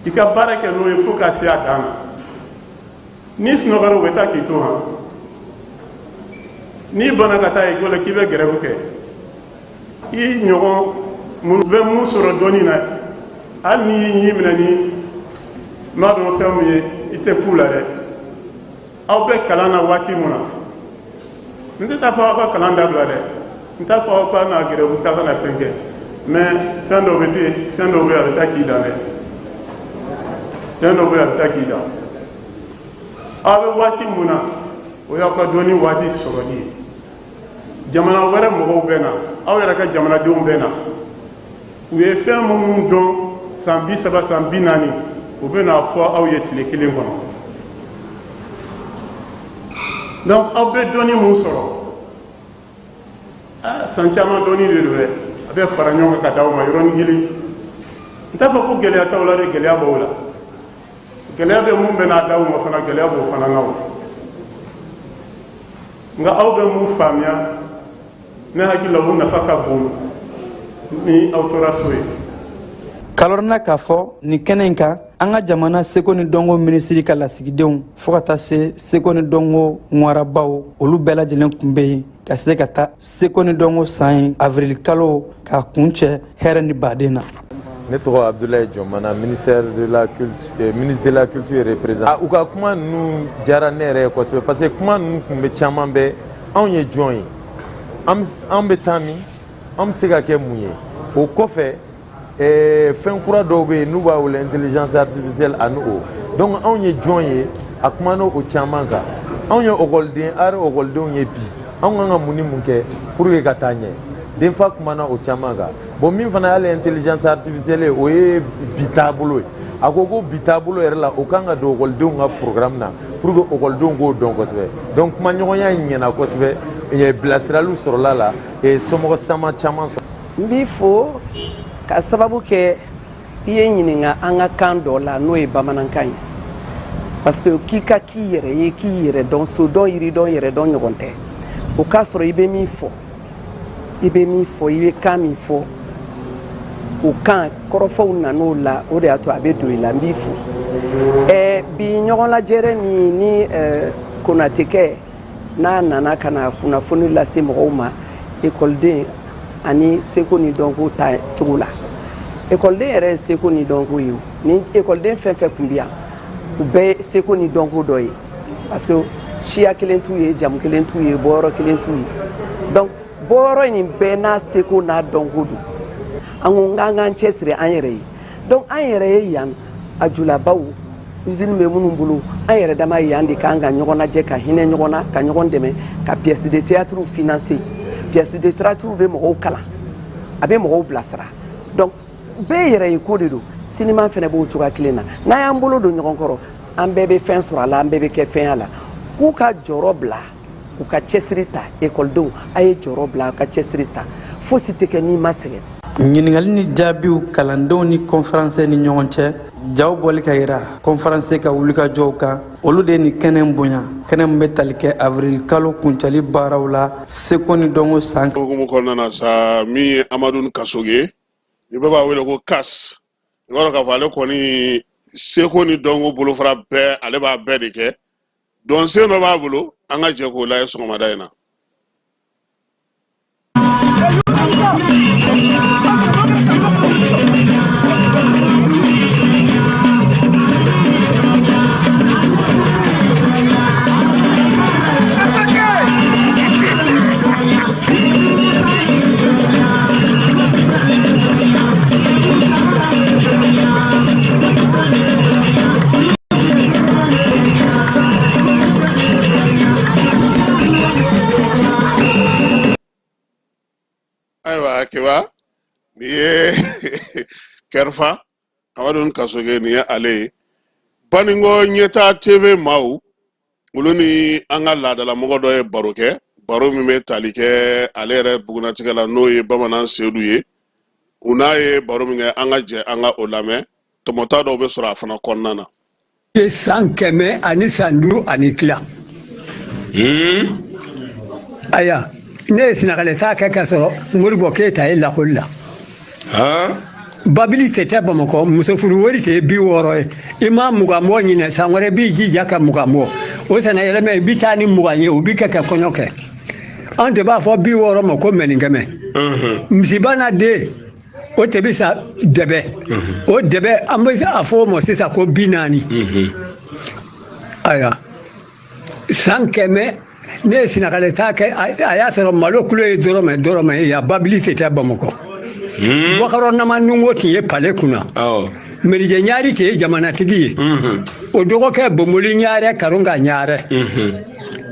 i ka baara kɛ n'o ye fo ka se a dan na. N'i sunɔgɔra, u bɛ taa k'i to han. N'i banna ka taa ekɔli la k'i bɛ grève kɛ, i ɲɔgɔn minnu bɛ mun sɔrɔ dɔɔni na, hali n'i y'i ɲi minɛ ni n m'a dɔn fɛn min ye, i tɛ ku la dɛ. Aw bɛ kalan na waati mun na, n tɛ taa fɔ aw ka kalan dabila dɛ, n t'a fɔ aw ka na grève k'a kana fɛn kɛ, mais fɛn dɔw bɛ ten, fɛn dɔw bɛ yen a bɛ taa k'i dan dɛ, fɛn dɔw bɛ yen a bɛ taa k'i dan. Aw bɛ waati mun na, o y'aw ka dɔnni waati sɔrɔli ye. Jamana wɛrɛ mɔgɔw bɛ na, aw yɛrɛ ka jamanadenw bɛ na, u ye fɛn minnu dɔn san 30, san 40, u bɛ n'a fɔ aw ye tile kelen kɔnɔ. Donc aw bɛ dɔnni mun sɔrɔ, san caman dɔnni de don dɛ, a bɛ fara ɲɔgɔn kan ka d'aw ma yɔrɔnin kelen. N t'a fɔ ko gɛlɛya t'aw la dɛ, gɛlɛya b'aw la, gɛlɛya bɛ mun bɛ n'a d'aw ma fana, gɛlɛya b'o fana na o. Nka aw bɛ mun faamuya, ne hakili la o nafa ka bon ni aw tora so ye. Kalɔrɔnna k'a fɔ nin kɛnɛ in kan, an ka jamana seko ni dɔnko minisiri ka lasigidenw, fɔɔ ka taa se seko ni dɔnko ŋwarabaw, olu bɛɛ lajɛlen tun bɛ yen ka se ka taa seko ni dɔnko san ye avril kalo k'a kuncɛ hɛrɛ ni baden na. Ne tɔgɔ Abdoulaye Jɔnmana, ministère de la culture, ministre de la culture représentant. U ka kuma ninnu diyara ne yɛrɛ ye kosɛbɛ, parce que kuma ninnu tun bɛ caman bɛ anw ye jɔn ye, an bɛ taa min, an bɛ se ka kɛ mun ye. O kɔfɛ, fɛn kura dɔw bɛ yen n'u b'a wele intelligence artificielle ani o. Donc anw ye jɔn ye, a kumana o caman kan. Anw ye ekɔliden, art ekɔlidenw ye bi, anw kan ka mun ni mun kɛ pour que ka taa ɲɛ. Denfa kumana o caman kan. Bon, min fana y'ale intelligence artificielle ye, o ye bi taabolo ye. A ko ko bi taabolo yɛrɛ la, o kan ka don ekɔlidenw ka programme na pour que ekɔlidenw k'o dɔn kosɛbɛ. Donc kumaɲɔgɔnya in ɲɛna kosɛbɛ, bilasiraliw sɔrɔla la, somɔgɔ sama caman sɔrɔ. N b'i fo ka sababu kɛ i ye ɲininka an ka kan dɔ la, n'o ye bamanankan ye, parce que k'i ka k'i yɛrɛ ye, k'i yɛrɛ dɔn, so dɔn, yiri dɔn, yɛrɛ dɔn ɲɔgɔn tɛ. O k'a sɔrɔ i bɛ min fɔ, i bɛ min fɔ, i bɛ kan min fɔ, o kan kɔrɔfɔw nan'o la, o de y'a to a bɛ don i la. N b'i fo. Bi ɲɔgɔn lajɛrɛ min ni Konatekɛ n'a nana ka na kunnafoni lase mɔgɔw ma ekɔliden ani seko ni dɔnko ta cogo la, ekɔliden yɛrɛ ye seko ni dɔnko ye. Ni ekɔliden fɛn fɛn tun bɛ yan, u bɛɛ ye seko ni dɔnko dɔ ye, parce que siya kelen t'u ye, jamu kelen t'u ye, bɔyɔrɔ kelen t'u ye. Donc bɔyɔrɔ in bɛɛ n'a seko n'a dɔnko don. An ko k'an k'an cɛsiri an yɛrɛ ye. Donc an yɛrɛ ye yan a julabaw, usine bɛ minnu bolo, an yɛrɛ dama yan de k'an ka ɲɔgɔn lajɛ, ka hinɛ ɲɔgɔn na, ka ɲɔgɔn dɛmɛ, ka pièce de théâtre financer. Pièce de théâtre bɛ mɔgɔw kalan, a bɛ mɔgɔw bilasira. Donc bɛɛ yɛrɛ ye ko de don. Sinima fana b'o cogoya kelen na. N'an y'an bolo don ɲɔgɔn kɔrɔ, an bɛɛ bɛ fɛn sɔrɔ a la, an bɛɛ bɛ kɛ fɛn la. K'u ka jɔyɔrɔ bila, u ka cɛsiri ta. Ekɔlidenw, a ye jɔyɔrɔ bila, a ka cɛsiri ta. Fosi tɛ kɛ n'i ma sɛgɛn. Ɲininkali ni jaabiw kalandenw ni conférence ni ɲɔgɔn cɛ, jaw bɔli ka yira conférence ka wulikajɔw kan, olu de ye nin kɛnɛ bonya, kɛnɛ min bɛ tali kɛ avril kalo kuncɛli baaraw la seko ni dɔnko san. Hukumu kɔnɔna na sa, min ye Amadu Kasoge ye, ni bɛɛ b'a wele ko Kas, i b'a dɔn k'a fɔ ale kɔni seko ni dɔnko bolofara bɛɛ, ale b'a bɛɛ de kɛ. Dɔnsen dɔ b'a bolo, an ka jɛ k'o lajɛ sɔgɔmada in na. Keba, nin ye Kɛrifa Amadou Kasoge, nin ye ale ye. Baninko Ɲɛta TV maaw, olu ni an ka laadalamɔgɔ dɔ ye baro kɛ, baro min bɛ tali kɛ ale yɛrɛ bugunatigɛ la, n'o ye Bamanan Sedu ye. U n'a ye baro min kɛ, an ka jɛ an ka o lamɛn. Tɔmɔta dɔw bɛ sɔrɔ a fana kɔnɔna na. Ye san 105 ani tila. Aya, ne ye sinakalɛ taa kɛ ka sɔrɔ Modibo Keyita ye lakɔli la. Babili tɛ tɛ Bamakɔ, muso furu wari tɛ 60 ye. I ma 20 bɔ ɲinɛ, san wɛrɛ b'i jija ka 20 bɔ. O sana yɛlɛmɛ, i bɛ taa ni 20 ye, o bɛ kɛ ka kɔɲɔ kɛ. An de b'a fɔ 60 ma ko mɛninkɛmɛ. Misiba na den, o tɛ bɛ sa dɛbɛ. O dɛbɛ, an bɛ a fɔ o ma sisan ko 40. Ayiwa, san 100 ne ye sinakalɛ taa kɛ, a y'a sɔrɔ malo kulo ye dɔrɔmɛ dɔrɔmɛ ye, yan babili tɛ tɛ Bamakɔ. Bakɔrɔ nama nungo tun ye pale kunna. Merijɛ ɲaari tun ye jamanatigi ye. O dɔgɔkɛ Bomoli ɲaarɛ, Karunga ɲaarɛ.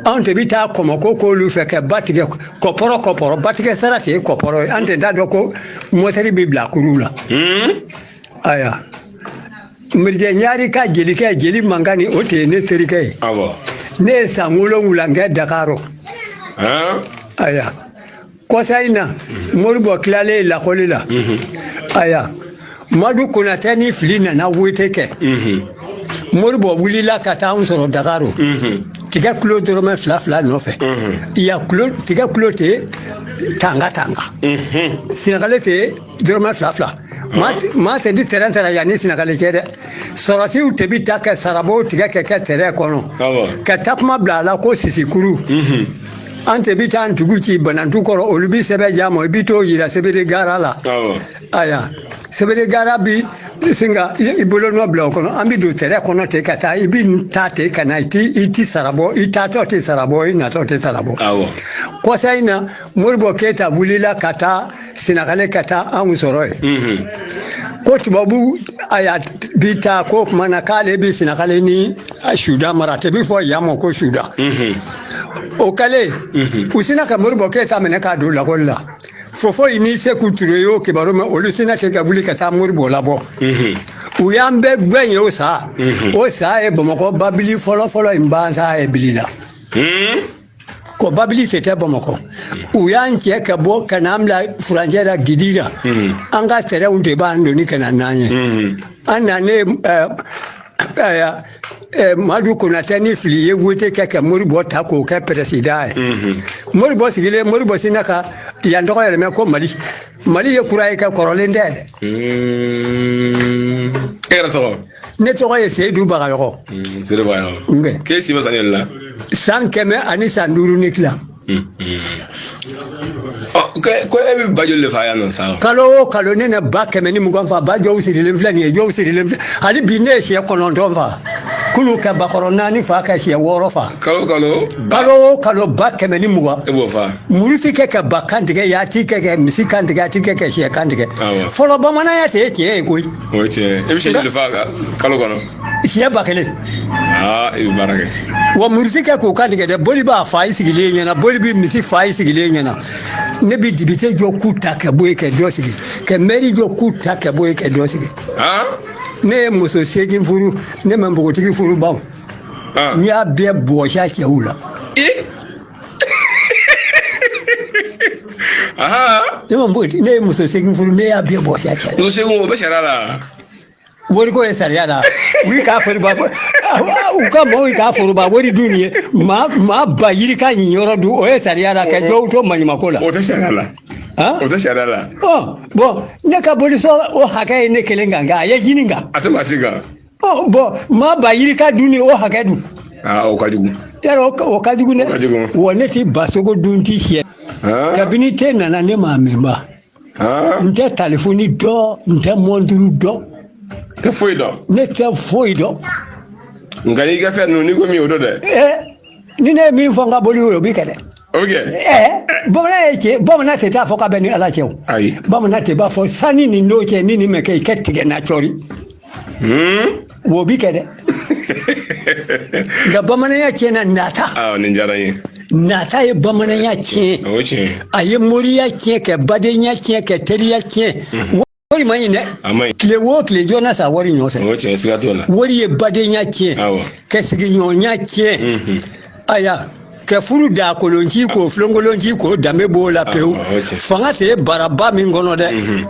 Anw de bɛ taa kɔmɔko k'olu fɛ ka ba tigɛ kɔpɔrɔ kɔpɔrɔ. Batigɛ sara tɛ ye kɔpɔrɔ ye. An tɛ t'a dɔn ko mɔtɛri bɛ bila kuru la. Ayiwa, Merijɛ ɲaari ka jelikɛ, jeli Mankani, o tɛ ye ne terikɛ ye. Ne ye san 7 kɛ Dakaro. Ayiwa, kɔsa in na, Modibo tilalen lakɔli la, ayiwa, Madu Konatɛ ni Fili nana wote kɛ. Modibo wulila ka taa anw sɔrɔ Dakaro. Tigɛ kulo dɔrɔmɛ fila fila nɔfɛ. Ya kulo, tigɛ kulo tɛ tanga tanga. Sinakale tɛ dɔrɔmɛ fila fila. Maa tɛ di tɛrɛn tɛrɛn yan ni sinakale cɛ dɛ. Sɔrɔsiw tɛ bi ta kɛ sarabow tigɛ kɛ kɛ tɛrɛn kɔnɔ. Ka takuma bila a la ko sisikuru. An tɛ bi taa dugu ci banantu kɔrɔ, olu bi sɛbɛn ja ma, i bi t'o yira sebere gara la. Aya, sebere gara bi sin ka i bolo nɔ bila o kɔnɔ. An bi don tɛrɛ kɔnɔ ten ka taa, i bi taa ten ka na, i ti sara bɔ, i taatɔ tɛ sara bɔ, i natɔ tɛ sara bɔ. Kɔsa in na, Modibo Keyita wulila ka taa Sinakale ka taa anw sɔrɔ yen. Ko tubabu aya bi taa ko tuma na k'ale bi Sinakale ni Sudan mara, a tɛ bi fɔ yan ma ko Sudan. O kɛlen, u sina ka Modibo Keyita minɛ k'a don lakɔli la. Fofoyi ni Seku Ture y'o kibaru mɛn, olu sina tɛ ka wuli ka taa Modibo labɔ. U y'an bɛɛ gɛn ye o sa. O sa ye Bamakɔ babili fɔlɔ-fɔlɔ in ban sa ye bili la. Ko babili tɛ tɛ Bamakɔ. U y'an cɛ ka bɔ ka n'an bila furancɛ la gidi la. An ka tɛrɛnw de b'an doni ka na n'an ye. An nanen, Madu Konatɛ ni Fili ye wote kɛ ka Modibo ta k'o kɛ pɛrɛsidan ye. Modibo sigilen, Modibo sinna ka yan tɔgɔ yɛlɛmɛ ko Mali. Mali ye kura ye ka kɔrɔlen tɛ. E yɛrɛ tɔgɔ? Ne tɔgɔ ye Seyidu Bagayɔgɔ. Seyidu Bagayɔgɔ. K'e si bɛ san joli la? San 105 ni tila. Ko e bɛ ba joli de fa yan nɔ sa? Kalo o kalo ne na ba 120 fa. Ba jɔw sirilen filɛ nin ye, jɔw sirilen filɛ. Hali bi ne ye siyɛ 9 fa. Kunu ka bakɔrɔ 4 fa, ka siyɛ 6 fa. Kalo kalo? Kalo o kalo ba 120. E b'o fa? Muru ti kɛ ka ba kan tigɛ, ya ti kɛ ka misi kan tigɛ, a ti kɛ ka siyɛ kan tigɛ. Fɔlɔ bamananya tɛ ye tiɲɛ ye koyi. O ye tiɲɛ ye. E bɛ siyɛ joli fa kalo kɔnɔ? Siyɛ 1000. Aa, i bɛ baara kɛ. Wa muru ti kɛ k'o kan tigɛ dɛ. Boli b'a fa i sigilen ɲɛna, boli bɛ misi fa i sigilen ɲɛna. Ne bɛ dibite jɔ k'u ta ka bɔ yen ka dɔ sigi, ka mɛri jɔ k'u ta ka bɔ yen ka dɔ sigi. Ne ye muso 8 furu, ne ma npogotigi furu baw. N y'a bɛɛ bɔsi a cɛw la. Ne ma npogotigi, ne ye muso 8 furu, ne y'a bɛɛ bɔsi a cɛ la. Muso 8, o bɛ sariya la. Wariko ye sariya la. U k'a foroba, u ka mɔgɔw k'a foroba wari dun ye maa ba yirika ɲin yɔrɔ dun, o ye sariya la ka jɔw to maɲumako la. O tɛ sariya la. O tɛ sariya la. Bɔn, ne ka bolisɔ o hakɛ ye ne kelen kan, nka a ye jini kan. A tɛ maa si kan. Bɔn, maa ba yirika dun ni o hakɛ dun. Aa, o ka jugu. Yarɔ, o ka jugu dɛ. O ka jugu. Wa ne ti basogo dun ti siyɛ. Kabini te nana ne m'a mɛn ba. N tɛ talifoni dɔn, n tɛ mɔnturu dɔn. Tɛ foyi dɔn. Ne tɛ foyi dɔn. Nka n'i ka fɛn ninnu, n'i ko min, o don dɛ. Ni ne ye min fɔ n ka boli o bɛ kɛ dɛ. O bɛ kɛ. Bamanan ye cɛ, bamanan tɛ taa fɔ k'a bɛ ni Ala cɛ o. Ayi. Bamanan tɛ b'a fɔ sanni ni n'o cɛ ni nin ma kɛ i kɛ tigɛ na cɔri. O bi kɛ dɛ. Nka bamananya tiɲɛna nata. Awɔ, nin diyara n ye. Nata ye bamananya tiɲɛ, a ye moriya tiɲɛ, kɛ badenya tiɲɛ, kɛ teriya tiɲɛ. Wari man ɲi dɛ. Tile o tile jɔn na sa wari ɲɔ fɛ. Wari ye badenya tiɲɛ, kɛ sigiɲɔgɔnya tiɲɛ, aya kɛ furu da kolonci k'o filonkolonci k'o danbe b'o la pewu. Fanga tɛ baraba min kɔnɔ dɛ,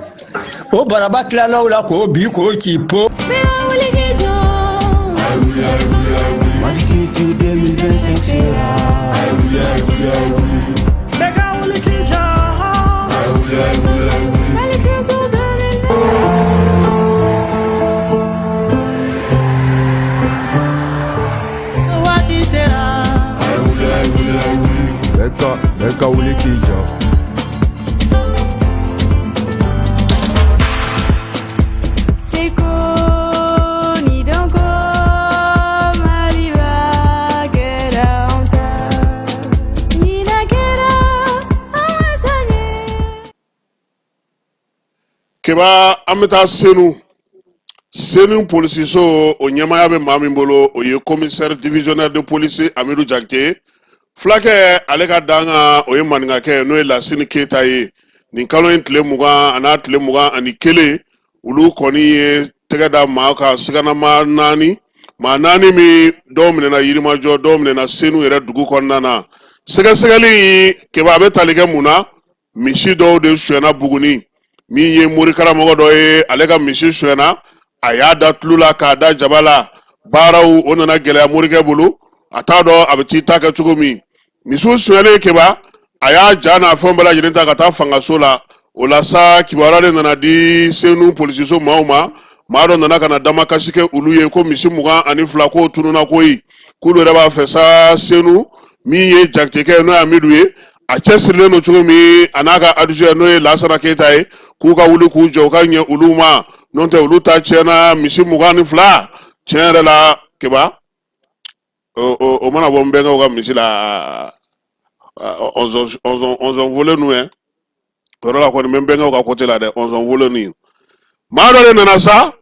o baraba tilala o la k'o bi k'o ci po. Mali Culture 2025 sera. Bɛɛ ka wuli k'i jɔ. Mali Culture 2025. Waati sera. Bɛɛ ka wuli k'i jɔ. Seko ni dɔnko Maliba kɛra anw ta ɲinan kɛra an wasa ye. Keba, an bɛ taa Senu. Senu polisiso, o ɲɛmaaya bɛ maa min bolo, o ye commissaire divisionnaire de police Amidu Jakite. Fulakɛ, ale ka dankan, o ye maninkakɛ, n'o ye Lasini Keyita ye. Nin kalo in tile 20 a n'a tile 21, olu kɔni ye tɛgɛ da maa kan, siganama naani, maa naani min dɔw minɛna Yirimajɔ, dɔw minɛna Senu yɛrɛ dugu kɔnɔna na. Sɛgɛsɛgɛli in, Keba, a bɛ tali kɛ mun na? Misi dɔw de sonyɛna Buguni. Min ye mori karamɔgɔ dɔ ye, ale ka misi sonyɛna, a y'a da tulu la k'a da jaba la. Baaraw o nana gɛlɛya morikɛ bolo, a t'a dɔn a bɛ t'i ta kɛ cogo min. Misiw sonyɛlen, Keba, a y'a ja n'a fɛn bɛɛ lajɛlen ta ka taa fangaso la. O la sa, kibaruya de nana di Senu polisiso maaw ma. Maa dɔ nana ka na damakasi kɛ olu ye ko misi 22 k'o tununa koyi, k'olu yɛrɛ b'a fɛ sa Senu, min ye jakitekɛ ye, n'o ye Amidu ye, a cɛsirilen don cogo min, a n'a ka adjoint, n'o ye Lasana Keyita ye, k'u ka wuli k'u jɔ, u ka ɲɛ olu ma, n'o tɛ olu ta tiɲɛna, misi 22. Tiɲɛ yɛrɛ la, Keba, o mana bɔ n bɛnkɛw ka misi la, ɔnzɔn volen nu ye. O yɔrɔ la kɔni, n bɛ n bɛnkɛw ka côté la dɛ, ɔnzɔn volen nu. Maa dɔ de nana sa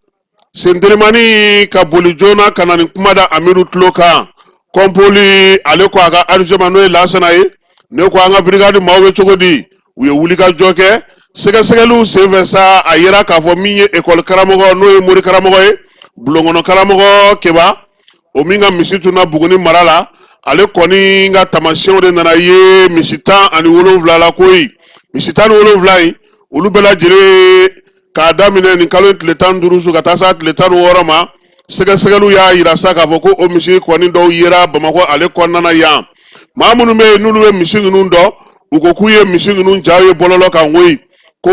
sentelimani ka boli joona ka na nin kuma da Amidu tulo kan. Kɔnpoli, ale ko a ka adjoint ma, n'o ye Lasana ye, ne ko an ka brigade maaw bɛ cogo di? U ye wulikajɔ kɛ. Sɛgɛsɛgɛliw senfɛ sa, a yera k'a fɔ min ye ekɔli karamɔgɔ, n'o ye mori karamɔgɔ ye, bulonkɔnɔ karamɔgɔ, Keba, o min ka misi tunna Buguni mara la, ale kɔni ka taamasiyɛnw de nana ye misi 17 la koyi. Misi 17 in, olu bɛɛ lajɛlen, k'a daminɛ nin kalo in tile 15 su ka taa se tile 16 ma, sɛgɛsɛgɛliw y'a yira sa k'a fɔ ko o misi kɔni dɔw yera Bamakɔ ale kɔnɔna na yan. Maa minnu bɛ yen n'olu bɛ misi ninnu dɔn, u ko k'u ye misi ninnu ja ye bɔlɔlɔ kan koyi, ko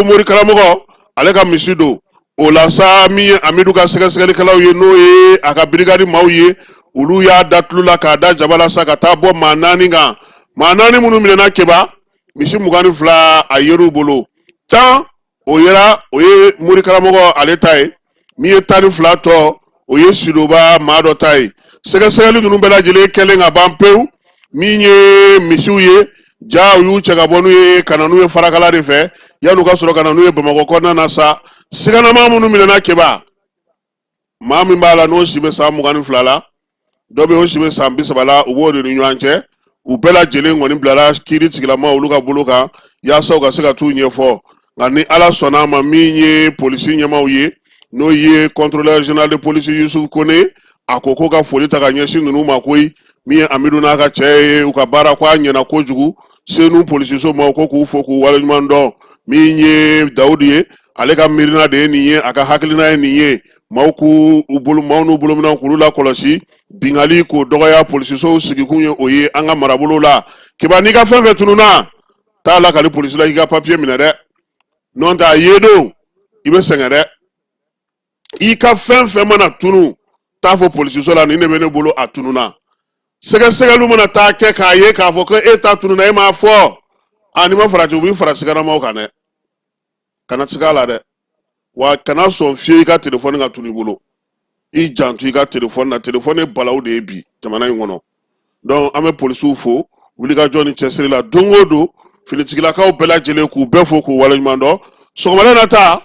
mori karamɔgɔ ale ka misi don. O la sa, min ye Amidu ka sɛgɛsɛgɛlikɛlaw ye, n'o ye a ka birigadi maaw ye, olu y'a da tulu la k'a da jaba la sa ka taa bɔ maa naani kan. Maa naani minnu minɛna, Keba, misi 22 a yer'u bolo. 10, o yera, o ye mori karamɔgɔ ale ta ye. Min ye 12 tɔ, o ye Sidoba maa dɔ ta ye. Sɛgɛsɛgɛli ninnu bɛɛ lajɛlen kɛlen ka ban pewu, min ye misiw ye ja, u y'u cɛ ka bɔ n'u ye ka na n'u ye farakala de fɛ, yan'u ka sɔrɔ ka na n'u ye Bamakɔ kɔnɔna na sa. Siganama minnu minɛna, Keba, maa min b'a la n'o si bɛ san 22 la, dɔ bɛ o si bɛ san 30 la, u b'o de ni ɲɔgɔn cɛ. U bɛɛ lajɛlen kɔni bilara kiiri tigilama olu ka bolo kan yaasa u ka se ka t'u ɲɛfɔ. Nka ni Ala sɔnna a ma, min ye polisi ɲɛmaaw ye, n'o ye contrôleur général de police Yusuf Kone, a ko ko ka foli ta ka ɲɛsin ninnu ma koyi. Min ye Amidu n'a ka cɛ ye, u ka baara ko a ɲɛna kojugu. Senu polisiso maaw ko k'u fo k'u waleɲuman dɔn. Min ye Dawudu ye, ale ka miirina de ye nin ye, a ka hakilina ye nin ye, maaw k'u bolo, maaw n'u bolominɛnw k'olu lakɔlɔsi, binkanni k'o dɔgɔya. Polisisow sigikun ye o ye an ka marabolo la. Keba, n'i ka fɛn fɛn tununna, taa lakali polisi la k'i ka papiye minɛ dɛ, n'o tɛ a ye don i bɛ sɛgɛn dɛ. I ka fɛn fɛn mana tunu, taa fɔ polisiso la, nin de bɛ ne bolo, a tununna. Sɛgɛsɛgɛliw mana taa kɛ k'a ye k'a fɔ ko e ta tununna, e m'a fɔ, a n'i ma farati, u b'i fara siganamaw kan dɛ. Kana siga a la dɛ, wa kana sɔn fiyewu i ka telefɔni ka tunu i bolo. I janto i ka telefɔni na, telefɔni ye balawu de ye bi jamana in kɔnɔ. Donc an bɛ polisiw fo wulikajɔ ni cɛsiri la don o don. Finitigilakaw bɛɛ lajɛlen, k'u bɛɛ fo k'u waleɲuman dɔn. Sɔgɔmada in na ta.